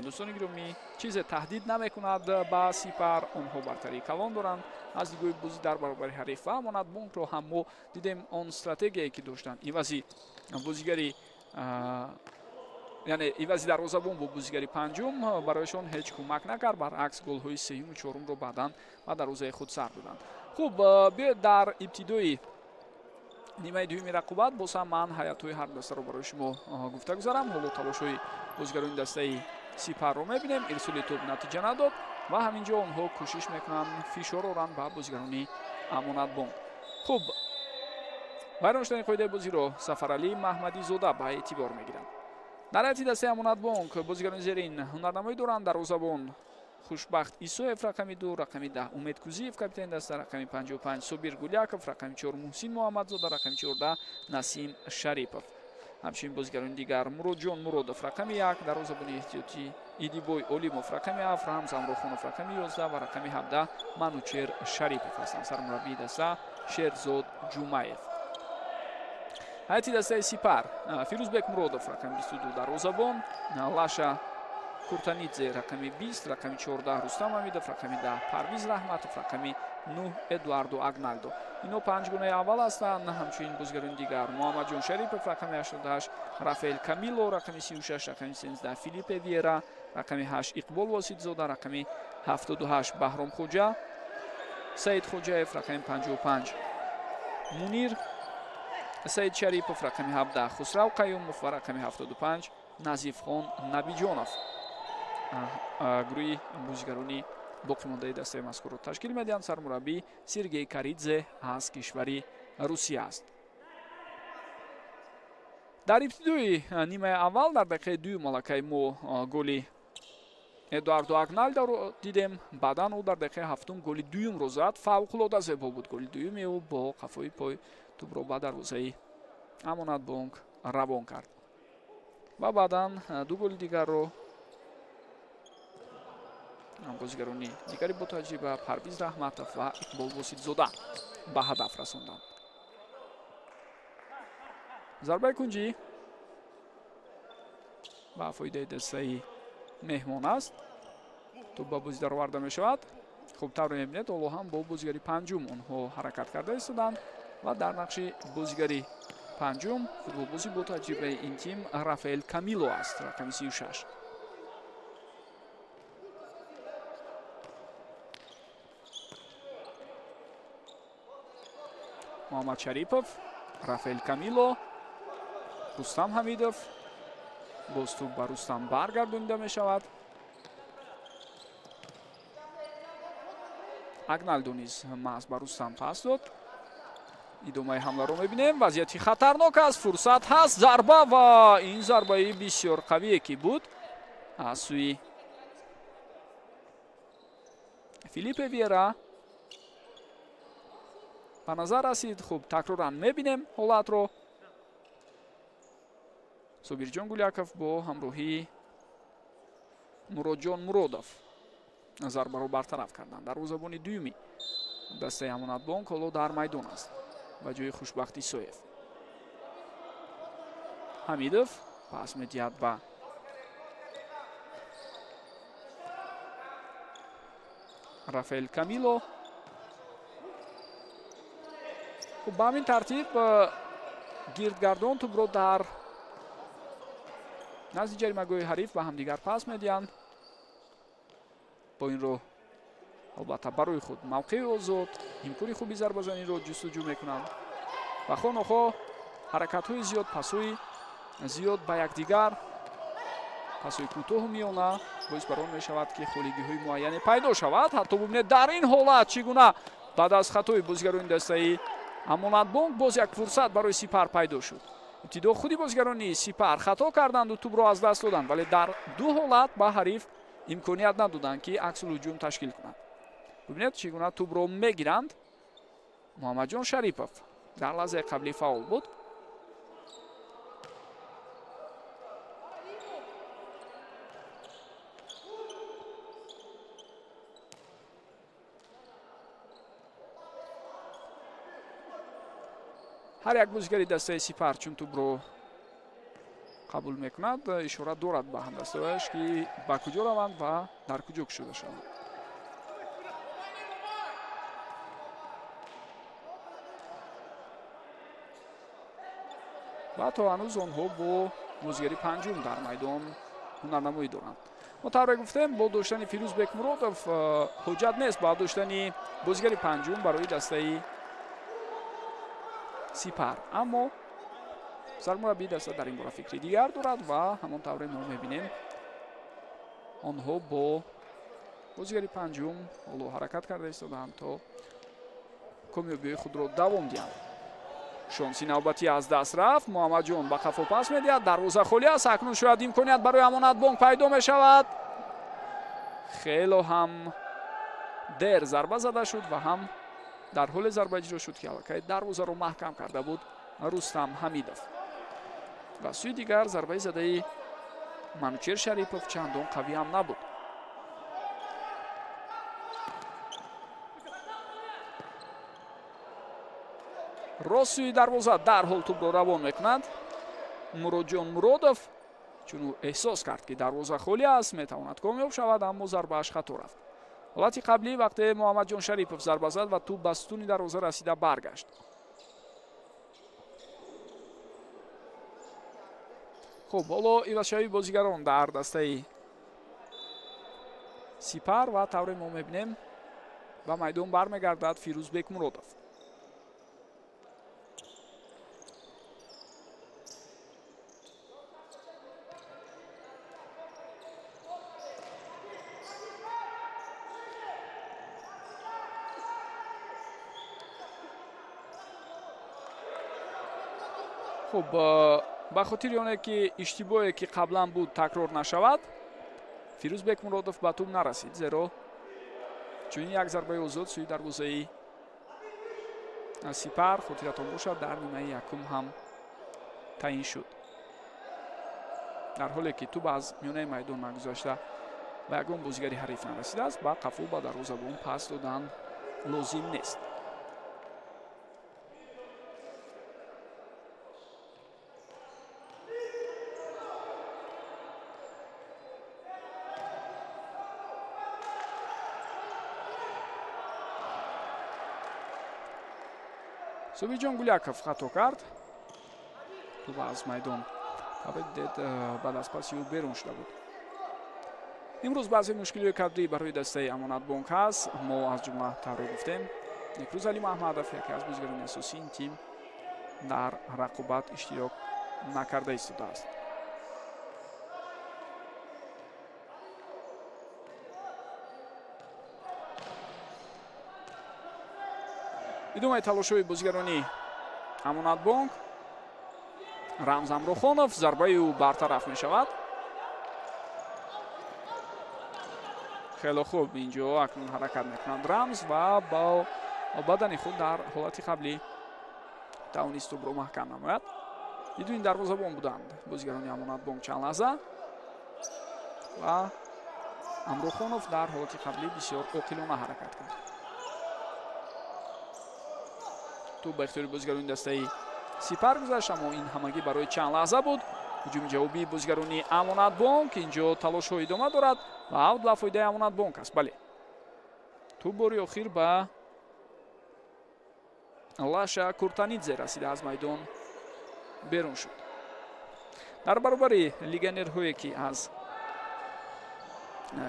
дӯстони гиромӣ чизе таҳдид намекунад ба Сипар. Онҳо бартарии калон доранд аз нигоҳи бозӣ дар баробари ҳариф ва Амонатбонкро ҳам мо дидем он стратегияе ки доштанд, ивази бозигари яъне ивази дарвозабон бо бозигари панҷум барояшон ҳеҷ кӯмак накард, баръакс голҳои сеюму чорумро баъдан ба дарвозаи худ сар доданд. Хуб, биёед дар ибтидои нимаи дуюми рақобат боз ҳам ман ҳайатҳои ҳар дастаро барои шумо гуфта гузарам. Ҳоло талошҳои бозигарони дастаи Сипарро мебинем. Ирсоли тӯб натиҷа надод ва ҳамин ҷо онҳо кӯшиш мекунанд фишор оранд ба бозигарони Амонатбонк. Хуб, вайрон шудани қоидаи бозиро Сафаралӣ Маҳмадизода ба эътибор мегиранд. Дар ҳайати дастаи Амонатбонк бозигарони зерин ҳунарнамоӣ доранд. Дарвозабон Хушбахт Исоев рақами 2, рақами 10 Умед Кузиев капитани даста, рақами 55 Собир Гуляков, рақами 4 Муҳсин Муҳаммадзода, рақами 14 Насим Шарипов. Ҳамчунин бозигарони дигар Муродҷон Муродов рақами 1, дарвозабони эҳтиётӣ Идибой Олимов рақами 7, Рамз Амрохонов рақами 11 ва рақами 17 Манучер Шарипов ҳастанд. Сармураббии даста Шерзод Ҷумаев. Ҳайати дастаи Сипар Фирӯзбек Муродов рақами 22 дарвозабон, Лаша Куртанидзе рақами 20, рақами 14 Рустам Ҳамидов, рақами 10 Парвиз Раҳматов, рақами 9 Эдуардо Агналдо. Ино панҷ гунаи аввал ҳастанд. Ҳамчунин бозигарони дигар Муҳаммадҷон Шарипов рақами 88, Рафаэл Камило рақами 36, рақами 13 Филиппе Виера, рақами 8 Иқбол Воситзода, рақами 78 Баҳром Хоҷа, Саид Хоҷаев рақами 55 Мунир Саид Шарипов рақами 17 Хусрав Қаюмов ва рақами 75 Назифхон Набиҷонов. Гурӯҳи бозигарони боқимондаи дастаи мазкурро ташкил медиҳанд. Сармураббӣ Сергей Каридзе аз кишвари Русия аст. Дар ибтидои нимаи аввал дар дақиқаи дуюм малакаи мо голи Эдуардо Агналдоро дидем. Баъдан ӯ дар дақиқаи ҳафтум голи дуюмро зад. Фавқулода зебо буд голи дуюми ӯ, бо қафои пой тӯбро ба дарвозаи Амонатбонк равон кард ва баъдан ду голи дигарро бозигарони дигари бо таҷриба Парвиз Раҳматов ва Иқбол Воситзода ба ҳадаф расонданд. Зарбаи кунҷӣ ба фоидаи дастаи меҳмон аст. Тӯб ба бозӣ дароварда мешавад. Хуб, тавре мебинед, ҳоло ҳам бо бозигари панҷум онҳо ҳаракат карда истоданд ва дар нақши бозигари панҷум футболбози бо таҷрибаи ин тим Рафаэл Камило аст, рақами 36. Муҳаммад Шарипов, Рафаэл Камило, Рустам Ҳамидов. Боз тӯб ба Рустам баргардонида мешавад. Агналдо низ маҳз ба Рустам пас дод. Идомаи ҳамларо мебинем. Вазъияти хатарнок аст, фурсат ҳаст, зарба ва ин зарбаи бисёр қавие ки буд аз сӯи Филиппе Виера ба назар расид. Хуб, такроран мебинем ҳолатро. Собирҷон Гуляков бо ҳамроҳии Муродҷон Муродов зарбаро бартараф карданд. Дарвозабони дуюми дастаи Амонатбонк ҳоло дар майдон аст ба ҷои Хушбахт Исоев. Ҳамидов пас медиҳад ба Рафаэл Камило. Хуб, ба ҳамин тартиб гирдгардон тӯбро дар назди ҷаримагоҳи ҳариф ба ҳамдигар пас медиҳанд. Бо ин роҳ албатта барои худ мавқеи озод, имкони хуби зарбазаниро ҷустуҷӯ мекунанд ва хонохо Ҳаракатҳои зиёд, пасҳои зиёд ба якдигар, пасҳои кӯтоҳу миёна боис бар он мешавад, ки холигиҳои муайяне пайдо шавад. Ҳатто бубинед, дар ин ҳолат чӣ гуна баъд аз хатои бозигарони дастаи Амонатбонк боз як фурсат барои Сипар пайдо шуд. Ибтидо худи бозигарони Сипар хато карданду тӯбро аз даст доданд, вале дар ду ҳолат ба ҳариф имконият надоданд, ки аксулҳуҷум ташкил кунанд. Бубинед, чӣ гуна тӯбро мегиранд. Муҳаммадҷон Шарипов дар лаҳзаи қаблӣ фаъол буд. Ҳар як бозигари дастаи Сипар чун тӯбро қабул мекунад, ишора дорад ба ҳамдастаҳояш, ки ба куҷо раванд ва дар куҷо кушода шаванд. Ва то ҳанӯз онҳо бо бозигари панҷум дар майдон ҳунарнамоӣ доранд. Мо тавре гуфтем, бо доштани Фирӯз Бекмуродов ҳуҷҷат нест ба доштани бозигари панҷум барои дастаи Сипар, аммо сармураббии даста дар ин бора фикри дигар дорад ва ҳамон тавре мо мебинем, онҳо бо бозигари панҷум ҳоло ҳаракат карда истодаанд, то комёбиҳои худро давом диҳанд. Шонси навбатӣ аз даст рафт. Муҳаммадҷон ба қафо пас медиҳад, дарвоза холӣ аст. Акнун шояд имконият барои Амонатбонк пайдо мешавад. Хело ҳам дер зарба зада шуд ва ҳам дар ҳоле зарба иҷро шуд, ки аллакай дарвозаро маҳкам карда буд Рустам Ҳамидов. Ва сӯи дигар зарбаи задаи Манучер Шарипов чандон қавӣ ҳам набуд. Рост сӯи дарвоза дарҳол тӯбро равон мекунад Муродҷон Муродов, чун ӯ эҳсос кард, ки дарвоза холӣ аст, метавонад комёб шавад, аммо зарбааш хато рафт. Ҳолати қаблӣ вақте Муҳаммадҷон Шарипов зарба зад ва тӯб ба сутуни дарвоза расида баргашт. Хуб, ҳоло ивазшавии бозигарон дар дастаи Сипар ва тавре мо мебинем, ба майдон бармегардад Фирӯз Бекмуродов. Хуб, ба хотири оне ки иштибоҳе, ки қаблан буд, такрор нашавад, Фирӯз Бекмуродов ба тӯб нарасид, зеро чунин як зарбаи озод сӯи дарвозаи Сипар, хотиратон бошад, дар нимаи якум ҳам таъин шуд. Дар ҳоле ки тӯб аз миёнаи майдон нагузашта ба ягон бозигари ҳариф нарасидааст, ба қафо ба дарвозабон пас додан лозим нест. Собирҷон Гуляков хато кард. Тӯб аз майдон дед баъд аз паси ӯ берун шуда буд. Имрӯз баъзе мушкилиҳои кадрӣ барои дастаи Амонатбонк ҳаст. Мо аз ҷумла тавре гуфтем, Некрӯз Али Маҳмадов, яке аз бозигарони асосии ин тим, дар рақобат иштирок накарда истодааст. Идомаи талошҳои бозигарони Амонатбонк. Рамз Амрохонов, зарбаи ӯ бартараф мешавад. Хело хуб инҷо акнун ҳаракат мекунад Рамз ва бо бадани худ дар ҳолати қаблӣ тавонист тӯбро маҳкам намояд. Бидуни дарвозабон буданд бозигарони Амонатбонк чанд лаҳза ва Амрохонов дар ҳолати қаблӣ бисёр оқилона ҳаракат кард. Тӯб ба ихтиёри бозигарони дастаи Сипар гузашт, аммо ин ҳамагӣ барои чанд лаҳза буд. Ҳуҷуми ҷавобии бозигарони Амонатбонк инҷо талошҳо идома дорад ва авт ба фоидаи Амонатбонк аст. Бале, тӯб бори охир ба Лаша Куртанидзе расида аз майдон берун шуд. Дар баробари легионерҳое, ки аз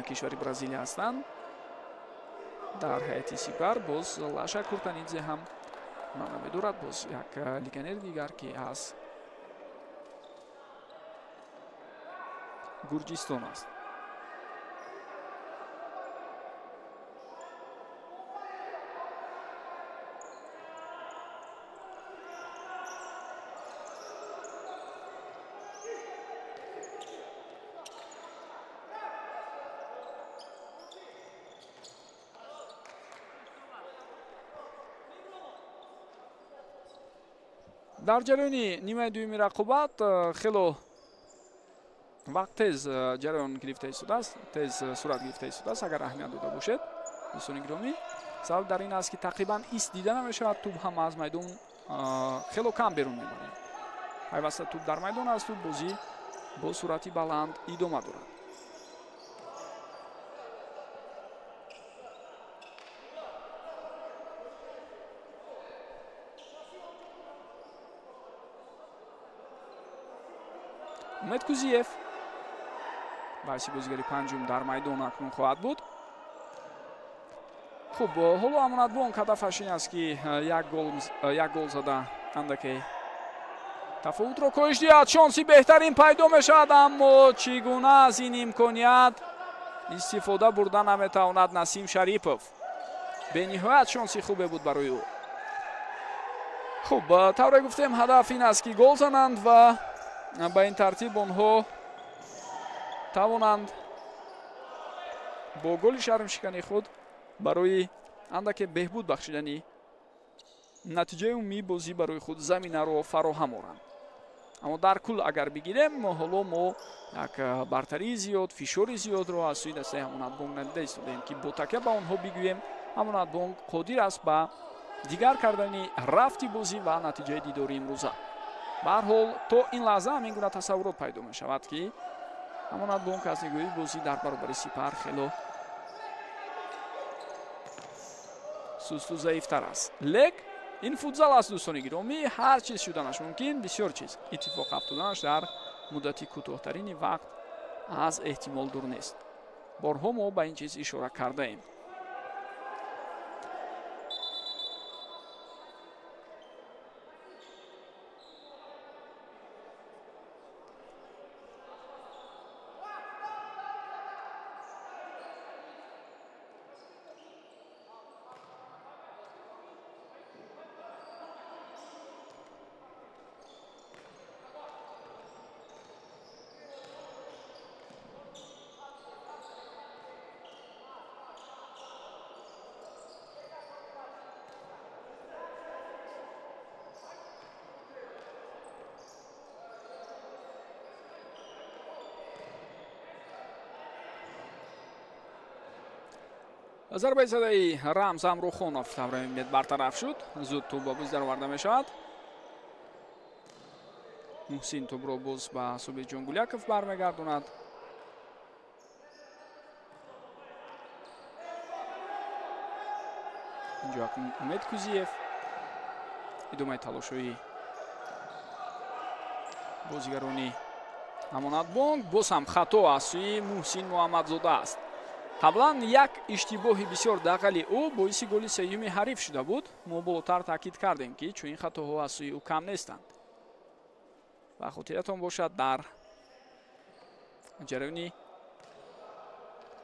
кишвари Бразилия ҳастанд, дар ҳайати Сипар боз Лаша Куртанидзе ҳам Намедорад боз як легионери дигар, ки аз Гурҷистон аст. Дар ҷараёни нимаи дуюми рақобат хело вақт тез ҷараён гирифта истодааст, тез сурат гирифта истодааст. Агар аҳамият дода бошед, дӯстони гиромӣ, сабаб дар ин аст, ки тақрибан ист дида намешавад, тӯб ҳам аз майдон хело кам берун мебарад. Пайваста тӯб дар майдон асту бозӣ бо суръати баланд идома дорад. Умед Кузиев баҳси бозигари панҷум дар майдон акнун хоҳад буд. Хуб, ҳоло Амонатбонк ҳадафаш ин аст, ки як гол зада андаке тафовутро коҳиш диҳад. Шонси беҳтарин пайдо мешавад, аммо чӣ гуна аз ин имконият истифода бурда наметавонад Насим Шарипов. Бениҳоят шонси хубе буд барои ӯ. Хуб, тавре гуфтем, ҳадаф ин аст, ки гол зананд ва ба ин тартиб онҳо тавонанд бо голи шармшикани худ барои андаке беҳбуд бахшидани натиҷаи умумии бозӣ барои худ заминаро фароҳам оранд. Аммо дар кул агар бигирем, ҳоло мо як бартарии зиёд, фишори зиёдро аз сӯи дастаи Амонатбонк надида истодаем, ки бо такя ба онҳо бигӯем Амонатбонк қодир аст ба дигар кардани рафти бозӣ ва натиҷаи дидори имрӯза. Ба ҳар ҳол, то ин лаҳза ҳамин гуна тасаввурот пайдо мешавад, ки Амонатбонк аз нигоҳи бозӣ дар баробари Сипар хело сусту заифтар аст. Лек ин футзал аст, дӯстони гиромӣ, ҳар чиз шуданаш мумкин, бисёр чиз иттифоқ афтоданаш дар муддати кӯтоҳтарини вақт аз эҳтимол дур нест. Борҳо мо ба ин чиз ишора кардаем. Зарбаи задаи Рамз Амрухонов тавре мебинед бартараф шуд. Зуд тӯб ба боз дароварда мешавад. Муҳсин тӯбро боз ба Собирҷон Гуляков бармегардонад. Инҷо акнун Умед Кузиев идомаи талошҳои бозигарони Амонатбонк. Боз ҳам хато аз сӯи Муҳсин Муҳаммадзода аст. Қаблан як иштибоҳи бисёр дағали ӯ боиси голи сеюми ҳариф шуда буд. Мо болотар таъкид кардем, ки чунин хатоҳо аз сӯи ӯ кам нестанд. Ва хотиратон бошад, дар ҷараёни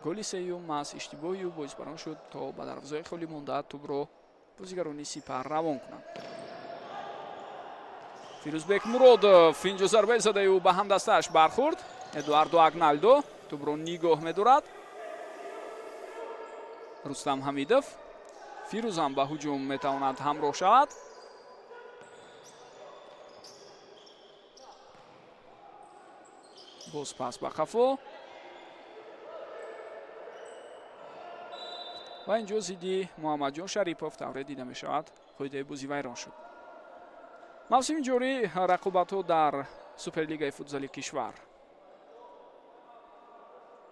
голи сеюм маҳз иштибоҳи ӯ боис бар он шуд, то ба дарвозаи холӣ монда тӯбро бозигарони Сипар равон кунанд. Фирӯзбек Муродов инҷо зарбаи задаи ӯ ба ҳамдастааш бархӯрд. Эдуардо Агналдо тӯбро нигоҳ медорад. Рустам Ҳамидов Фирӯзам ба ҳуҷум метавонад ҳамроҳ шавад. Боз пас ба қафо ва инҷо зидди Муҳаммадҷон Шарипов тавре дида мешавад, қоидаи бозӣ вайрон шуд. Мавсими ҷорӣ рақобатҳо дар Суперлигаи футзали кишвар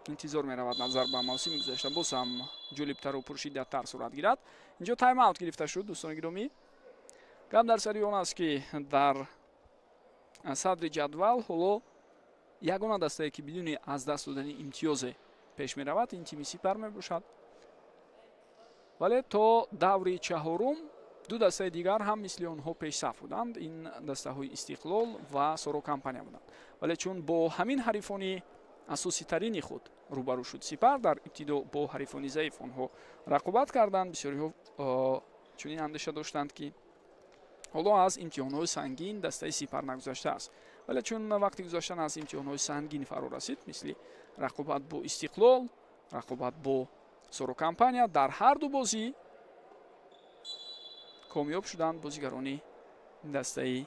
интизор меравад назар ба мавсими гузашта боз ҳам ҷолибтару пуршиддаттар сурат гирад. Инҷо тайм-аут гирифта шуд, дӯстони гиромӣ. Гап дар сари он аст, ки дар садри ҷадвал ҳоло ягона дастае, ки бидуни аз даст додани имтиёзе пеш меравад, ин тими Сипар мебошад. Вале то даври чаҳорум Ду дастаи дигар ҳам мисли онҳо пешсаф буданд. Ин дастаҳои Истиқлол ва Соро Компания буданд. Вале чун бо ҳамин ҳарифони асоситарини худ рӯбарӯ шуд Сипар, дар ибтидо бо ҳарифони заиф онҳо рақобат карданд. Бисёриҳо чунин андеша доштанд, ки ҳоло аз имтиҳонҳои сангин дастаи Сипар нагузаштааст. Вале чун вақти гузаштан аз имтиҳонҳои сангин фаро расид, мисли рақобат бо Истиқлол, рақобат бо Соро Компания, дар ҳар ду бозӣ комёб шуданд бозигарони дастаи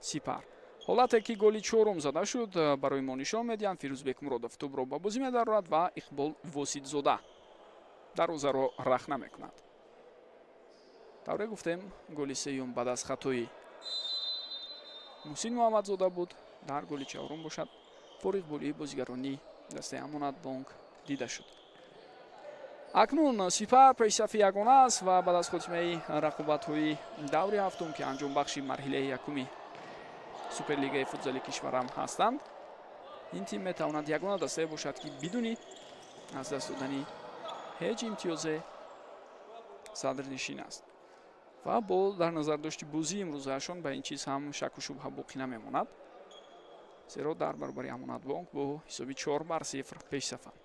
Сипар. Ҳолате ки голи чорум зада шуд, барои мо нишон медиҳанд. Фирӯзбек Муродов тӯбро ба бозӣ медарорад ва Иқбол Воситзода дарвозаро рахна мекунад. Тавре гуфтем, голи сеюм баъд аз хатои Муҳсин Муҳаммадзода буд. Дар голи чорум бошад фориғболии бозигарони дастаи Амонатбонк дида шуд. Акнун Сипар пешсафи ягона аст ва баъд аз хотимаи рақобатҳои даври ҳафтум, ки анҷомбахши марҳилаи якуми Суперлигаи футзали кишварам ҳастанд, ин тим метавонад ягона дастае бошад, ки бидуни аз даст додани ҳеҷ имтиёзе садрнишин аст ва бо дар назар дошти бозии имрӯзаашон ба ин чиз ҳам шаку шубҳа боқӣ намемонад, зеро дар баробари Амонатбонк бо ҳисоби 4-0 пешсафанд.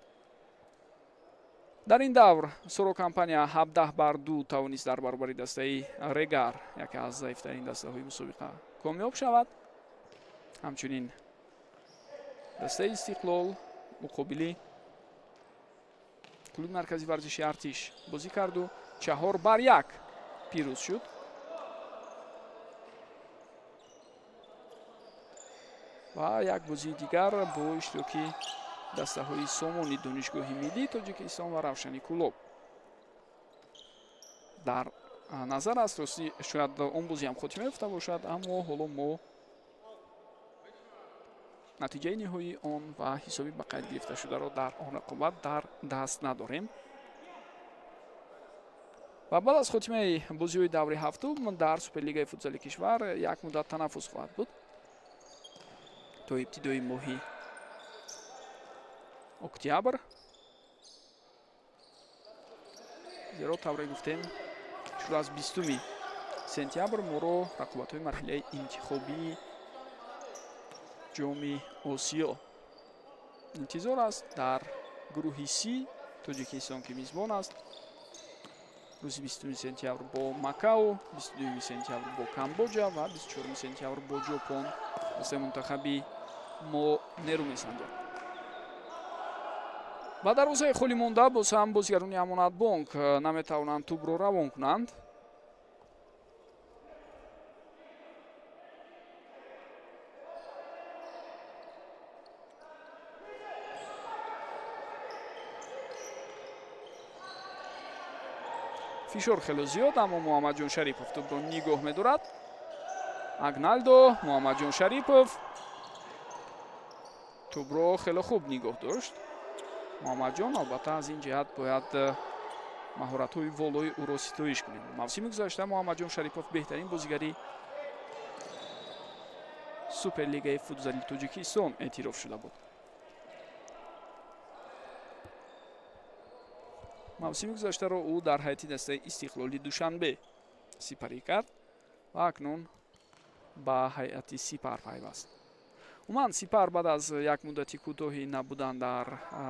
Дар ин давр Соро Компания 17-2 тавонист дар баробари дастаи Регар, яке аз заифтарин дастаҳои мусобиқа, комёб шавад. Ҳамчунин дастаи Истиқлол муқобили клуби маркази варзиши Артиш бозӣ карду 4-1 пирӯз шуд. Ва як бозии дигар бо иштироки дастаҳои Сомони Донишгоҳи Миллии Тоҷикистон ва Равшани Кӯлоб дар назар аст. Ростӣ шояд он бозӣ ҳам хотима ёфта бошад, аммо ҳоло мо натиҷаи ниҳоии он ва ҳисоби ба қайд гирифташударо дар он рақобат дар даст надорем. Ва баъд аз хотимаи бозиҳои даври ҳафтум дар Суперлигаи футзали кишвар як муддат танаффус хоҳад буд то ибтидои моҳи октябр, зеро тавре гуфтем, шурӯъ аз 20 сентябр моро рақобатҳои марҳилаи интихобии ҷоми Осиё интизор аст. Дар гурӯҳи Си Тоҷикистон, ки мизбон аст, рӯзи 20 сентябр бо Макао, 22 сентябр бо Камбоҷа ва 24 сентябр бо Ҷопон дастаи мунтахаби мо нерӯ месанҷад. Ба дарвозаи холӣ монда боз ҳам бозигарони Амонатбонк наметавонанд тӯбро равон кунанд. Фишор хело зиёд, аммо Муҳаммадҷон Шарипов тӯбро нигоҳ медорад. Агналдо, Муҳаммадҷон Шарипов тӯбро хело хуб нигоҳ дошт. Муҳаммадҷон албатта аз ин ҷиҳат бояд маҳоратҳои волои ӯро ситоиш кунем. Мавсими гузашта Муҳаммадҷон Шарипов беҳтарин бозигари Суперлигаи футзали Тоҷикистон эътироф шуда буд. Мавсими гузаштаро ӯ дар ҳайати дастаи Истиқлоли Душанбе сипарӣ кард ва акнун ба ҳайати Сипар пайваст. Умуман Сипар баъд аз як муддати кӯтоҳи набудан дар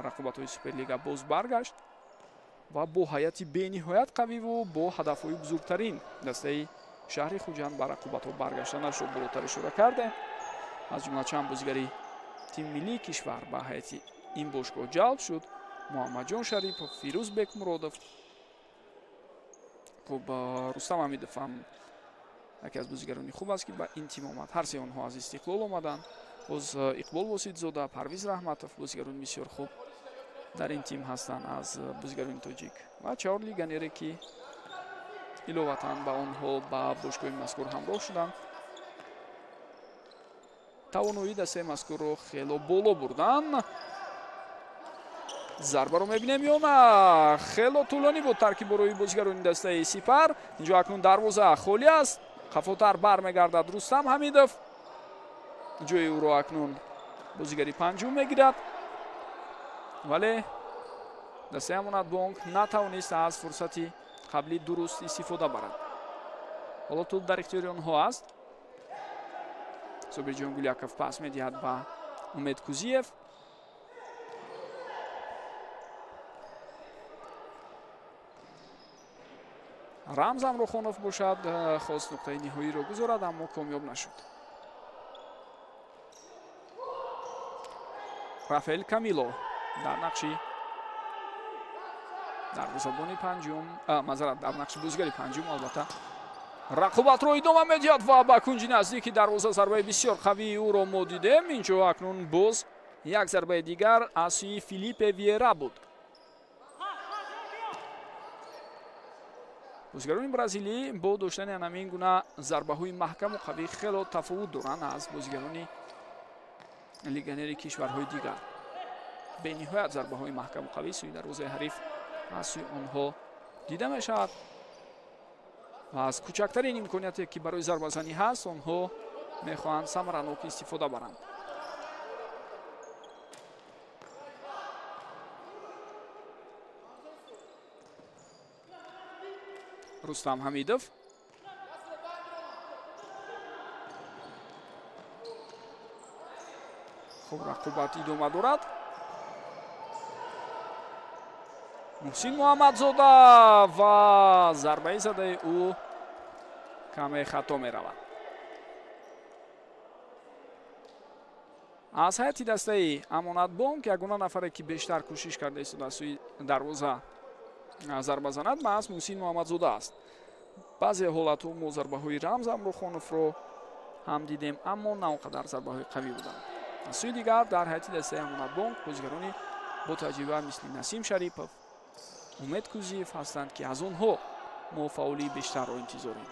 рақобатҳои Суперлига боз баргашт ва бо ҳайати бениҳоят қавиву бо ҳадафҳои бузургтарин дастаи шаҳри Хуҷанд ба рақобатҳо баргаштанашро болотар ишора кардем. Аз ҷумла чанд бозигари тими миллии кишвар ба ҳайати ин бошгоҳ ҷалб шуд. Муҳаммадҷон Шарипов, Фирӯз Бекмуродов, хуб Рустам Ҳамидов ҳам яке аз бозигарони хуб аст, ки ба ин тим омад. Ҳар се онҳо аз Истиқлол омаданд. Боз Иқбол Воситзода, Парвиз Раҳматов бозигарони бисёр хуб дар ин тим ҳастанд аз бозигарони тоҷик ва чаҳор легионере, ки иловатан ба онҳо ба бошгоҳи мазкур ҳамроҳ шуданд, тавоноии дастаи мазкурро хело боло бурданд. Зарбаро мебинем ё на? Хело тӯлонӣ буд таркиборои бозигарони дастаи Сипар. Инҷо акнун дарвоза холӣ аст. Қафотар бармегардад Рустам Ҳамидов. Ҷои ӯро акнун бозигари панҷум мегирад, вале Дастаи Амонатбонк натавонист аз фурсати қаблӣ дуруст истифода барад. Ҳоло тӯб дар ихтиёри онҳо аст. Собирҷон Гуляков пас медиҳад ба Умед Кузиев. Рамз Амрохонов бошад, хост нуқтаи ниҳоиро гузорад, аммо комёб нашуд. Рафаэл Камило дар нақши дарвозабони панҷум, мазарат, дар нақши бозигари панҷум албатта рақобатро идома медиҳад ва ба кунҷи наздики дарвоза зарбаи бисёр қавии ӯро мо дидем. Инҷо акнун боз як зарбаи дигар аз сӯи Филиппе Виера буд. Бозигарони бразилӣ бо доштани ҳамин гуна зарбаҳои маҳкаму қавӣ хело тафовут доранд аз бозигарони легионери кишварҳои дигар. Бениҳоят зарбаҳои маҳкаму қавӣ сӯи дарвозаи ҳариф аз сӯи онҳо дида мешавад ва аз кӯчактарин имконияте ки барои зарбазанӣ ҳаст, онҳо мехоҳанд самаранок истифода баранд. Рустам Ҳамидов хуб рақобат идома дорад. Муҳсин Муҳаммадзода ва зарбаи задаи ӯ каме хато меравад. Аз ҳайати дастаи Амонатбонк ягона нафаре ки бештар кӯшиш карда истода аз сӯи дарвоза зарба занад, маҳз Муҳсин Муҳаммадзода аст. Баъзе ҳолатҳо мо зарбаҳои Рамз Амрохоновро ҳам дидем, аммо на он қадар зарбаҳои қавӣ буданд. Аз сӯи дигар дар ҳайати дастаи Амонатбонк бозигарони бо таҷриба мисли Насим Шарипов, Умед Кузиев ҳастанд, ки аз онҳо мо фаъолии бештарро интизорем.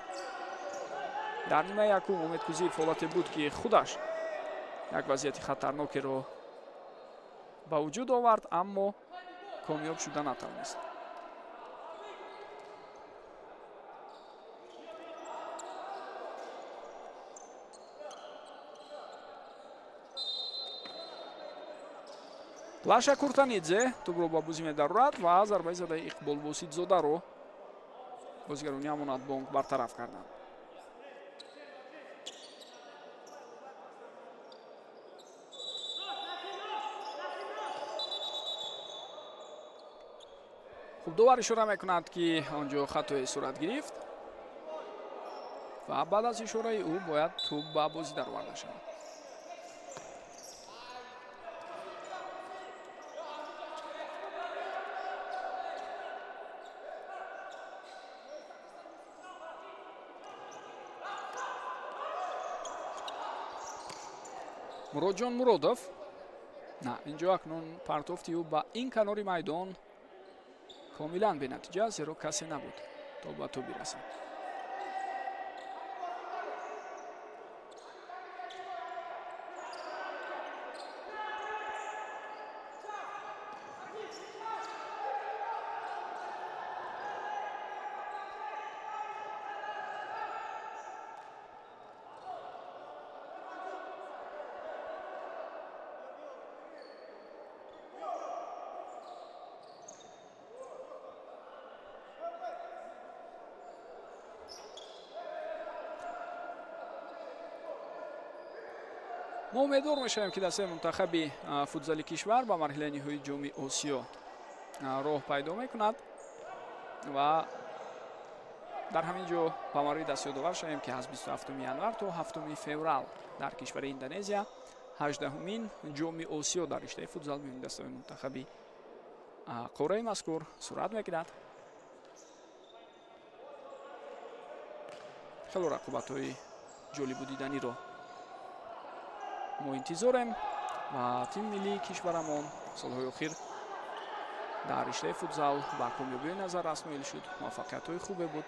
Дар нимаи якум Умед Кузиев ҳолате буд, ки худаш як вазъияти хатарнокеро ба вуҷуд овард, аммо комёб шуда натавонист. Лаша Куртанидзе тӯбро ба бозӣ медарорад ва зарбаи задаи Иқбол Боситзодаро бозигарони Амонатбонк бартараф карданд. Хуб, довар ишора мекунад, ки он ҷо хатое сурат гирифт ва баъд аз ишораи ӯ бояд тӯб ба бозӣ дароварда шавад. Муроджон Муродов на, инҷо акнун партофти ӯ ба ин канори майдон комилан бенатиҷа, зеро касе набуд то ба тӯб бирасад. Мо умедвор мешавем, ки дастаи мунтахаби футзали кишвар ба марҳилаи ниҳоии ҷоми Осиё роҳ пайдо мекунад ва дар ҳамин ҷо ба марҳилаи даст ёдовар шавем, ки аз 27 январ то 7 феврал дар кишвари Индонезия 18-умин ҷоми Осиё дар риштаи футзал миёни дастаи мунтахаби қораи мазкур сурат мегирад. Хело рақобатҳои ҷолибу диданиро мо интизорем ва тими миллии кишварамон солҳои охир дар риштаи футзал ба комёбиҳои назаррас ноил шуд, муваффақиятҳои хубе буд.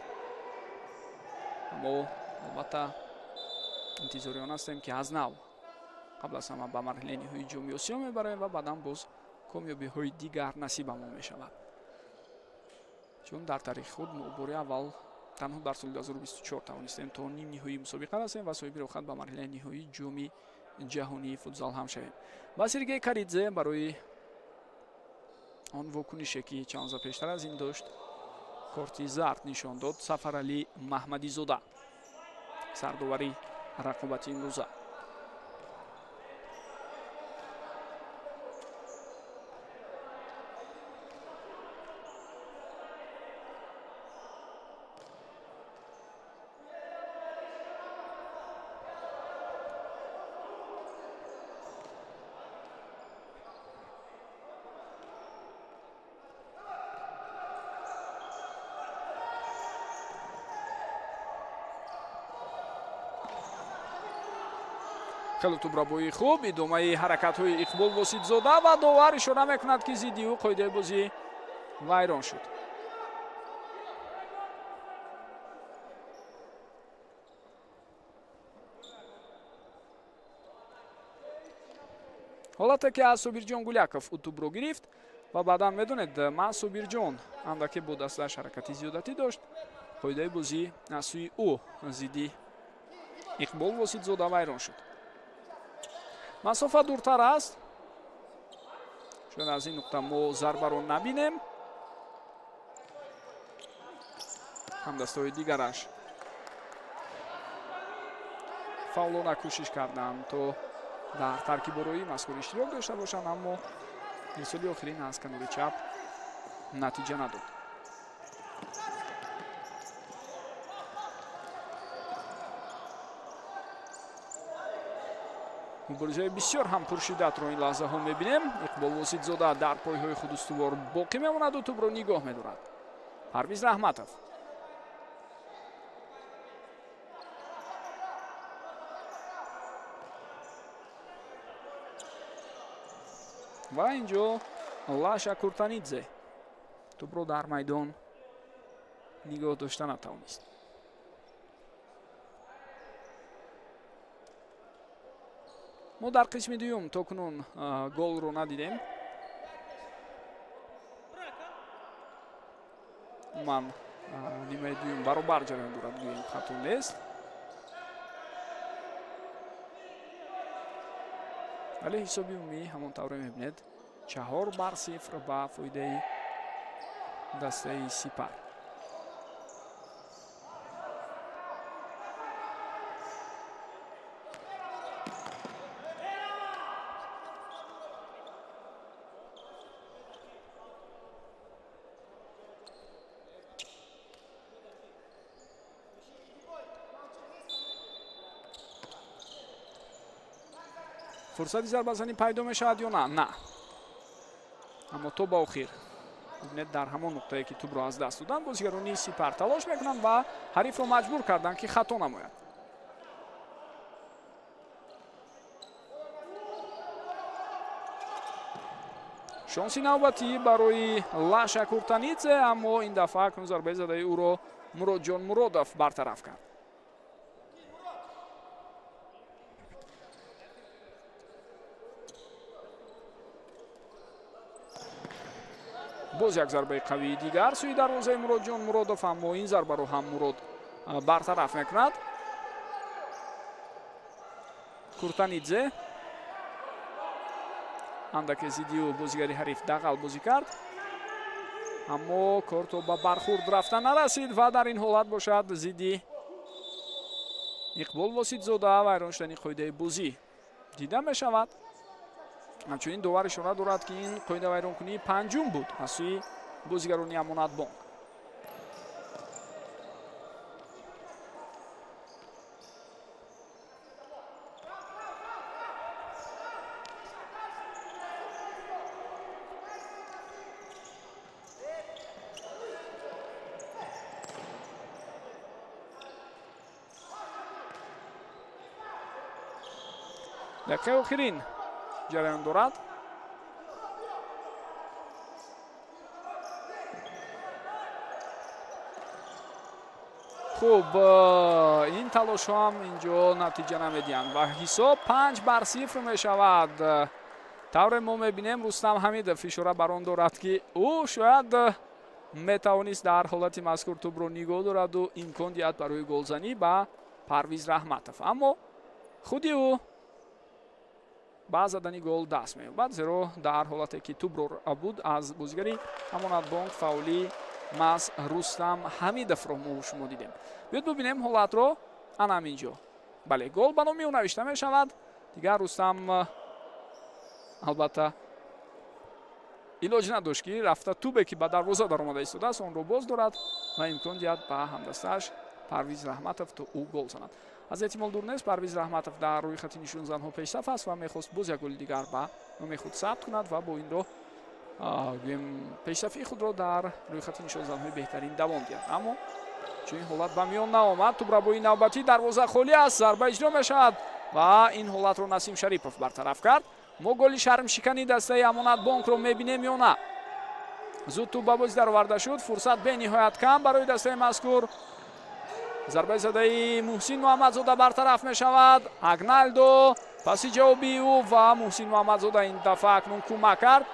Мо албатта интизори он ҳастем, ки аз нав қабл аз ҳама ба марҳилаи ниҳоии ҷоми Осиё мебароем ва баъдан боз комёбиҳои дигар насибамон мешавад. Чун дар таърихи худ мо бори аввал танҳо дар соли 2024 тавонистем то нимниҳоии мусобиқа расем ва соҳиби роҳхат ба марҳилаи ниҳоии ҷоми ҷаҳонии футзал ҳам шавем. Ва Сергей Каридзе барои Он вокунише, ки чанд лаҳза пештар аз ин дошт, корти зард нишон дод Сафаралӣ Маҳмадизода, сардовари рақобати имрӯза. Хеле тӯбрабоии хуб, идомаи ҳаракатҳои Иқбол Воситзода ва довар ишора мекунад, ки зидди ӯ қоидаи бозӣ вайрон шуд. Ҳолате, ки аз Собирҷон Гуляков ӯ тӯбро гирифт ва баъдан медонед, ман Собирҷон андаке бо дасташ ҳаракати зиёдатӣ дошт, қоидаи бозӣ аз сӯи ӯ зидди Иқбол Воситзода вайрон шуд. Масофа дуртар аст, шояд аз ин нуқта мо зарбаро набинем. Ҳамдастҳои дигараш фаъолона кӯшиш карданд, то дар таркиборои мазкур иштирок дошта бошанд, аммо ирсоли охирин аз канори чап натиҷа надод. Муборизаи бисёр ҳам пуршиддатро ин лаҳзаҳо мебинем. Иқбол Воситзода дар пойҳои худ устувор боқӣ мемонаду тӯбро нигоҳ медорад. Парвиз Раҳматов. Ва инҷо Лаша Куртанидзе тӯбро дар майдон нигоҳ дошта натавонист. Мо дар қисми дуюм то кунун голро надидем. Умуман нимаи дуюм баробар ҷараён дорад, гӯем хато нест. Вале ҳисоби умумӣ ҳамон тавре мебинед, 4-0 ба фоидаи дастаи Сипар. Фурсати зарбазанӣ пайдо мешавад ё на? На. Аммо то ба охир бибинед, дар ҳамон нуқтае, ки тӯбро аз даст доданд, бозигарони Сипар талош мекунанд ва ҳарифро маҷбур карданд, ки хато намояд. Шонси навбатӣ барои Лаша Куртанидзе, аммо ин дафъа акнун зарбаи задаи ӯро Муродҷон Муродов бартараф кард. Боз як зарбаи қавии дигар сӯи дарвозаи Муродҷон Муродов, аммо ин зарбаро ҳам Мурод бартараф мекунад. Куртанидзе андаке зидди ӯ бозигари ҳариф дағал бозӣ кард, аммо кор то ба бархурд рафта нарасид ва дар ин ҳолат бошад зидди Иқбол Воситзода вайрон шудани қоидаи бозӣ дида мешавад. Ҳамчунин довар ишора дорад, ки ин қоидавайронкунии панҷум буд аз сӯи бозигарони Амонатбонк. Дақиқаи охирин ҷараён дорад. Хуб, ин талошҳо ҳам инҷо натиҷа намедиҳанд ва ҳисоб 5-0 мешавад. Тавре мо мебинем, Рустам Ҳамидов ишора бар он дорад, ки ӯ шояд метавонист дар ҳолати мазкур тӯбро нигоҳ дораду имкон диҳад барои голзанӣ ба Парвиз Раҳматов, аммо худи ӯ ба задани гол даст меёбад, зеро дар ҳолате ки тӯбро буд аз бозигари Амонатбонк фаъоли маҳз Рустам Ҳамидовро мо шумо дидем. Биёед бубинем ҳолатро ана ҳамин ҷо. Бале, гол ба номи ӯ навишта мешавад. Дигар Рустам албатта илоҷ надошт, ки рафта тӯбе ки ба дарвоза даромада истодааст, онро боз дорад ва имкон диҳад ба ҳамдастааш Парвиз Раҳматов то ӯ гол занад. Аз эҳтимол дур нест, Парвиз Раҳматов дар рӯйхати нишонзанҳо пешсаф аст ва мехост боз як голи дигар ба номи худ сабт кунад ва бо ин роҳ гӯем пешсафии худро дар рӯйхати нишонзанҳои беҳтарин давом диҳад. Аммо чунин ҳолат ба миён наомад. Тӯбрабои навбатӣ, дарвоза холӣ аст, зарба иҷро мешавад ва ин ҳолатро Насим Шарипов бартараф кард. Мо голи шармшикани дастаи Амонатбонкро мебинем ё на? Зуд тӯб ба бозӣ дароварда шуд. Фурсат бениҳоят кам барои дастаи мазкур. Зарбаи задаи Муҳсин Муҳаммадзода бартараф мешавад. Агналдо паси ҷавоби ӯ ва Муҳсин Муҳаммадзода ин дафъа акнун кӯмак кард.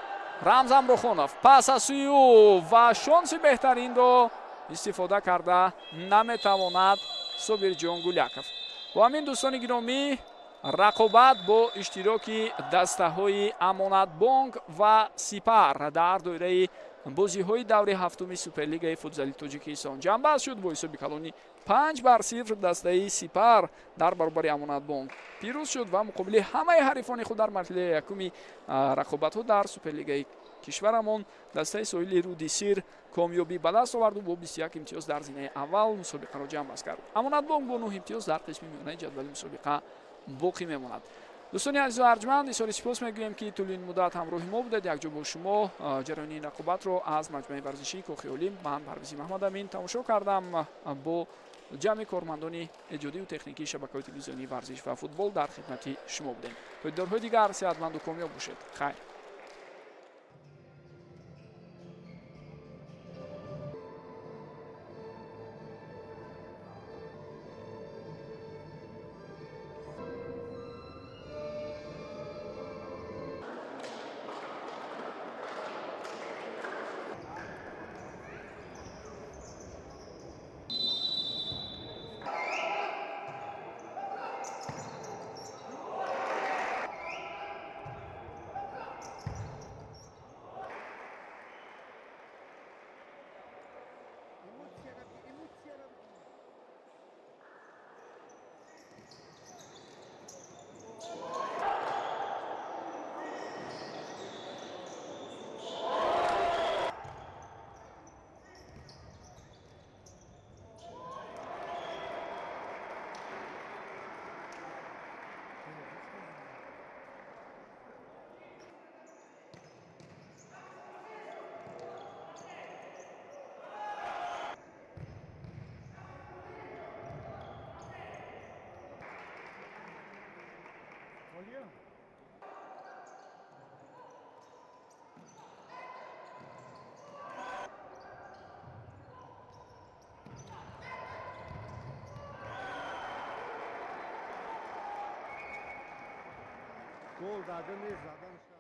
Рамз Амрохонов пас аз сӯи ӯ ва шонси беҳтаринро истифода карда наметавонад Собирҷон Гуляков. Бо ҳамин, дӯстони гиромӣ, рақобат бо иштироки дастаҳои Амонатбонк ва Сипар дар доираи бозиҳои даври ҳафтуми Суперлигаи футзали Тоҷикистон ҷамъбаст шуд. Бо ҳисоби калони 5-0 дастаи Сипар дар баробари Амонатбонк пирӯз шуд ва муқобили ҳамаи ҳарифони худ дар марҳилаи якуми рақобатҳо дар Суперлигаи кишварамон дастаи соҳили Руди Сир комёбӣ ба даст оварду бо 21 имтиёз дар зинаи аввал мусобиқаро ҷамъбаст кард. Амонатбонк бо 9 имтиёз дар қисми миёнаи ҷадвали мусобиқа боқӣ мемонад. Дӯстони азизу арҷманд, изҳори сипос мегӯем, ки тӯли ин муддат ҳамроҳи мо будед. Якҷо бо шумо ҷараёни ин рақобатро аз маҷмӯаи варзишии Кохи Олим ман Парвизи Маҳмадамин тамошо кардам бо ҷамъи кормандони эҷодию техникии шабакаҳои телевизионии варзиш ва футбол дар хидмати шумо будем. То дидорҳои дигар сеҳатманду комёб бошед. Хайр. Гол зада нест, заданаш.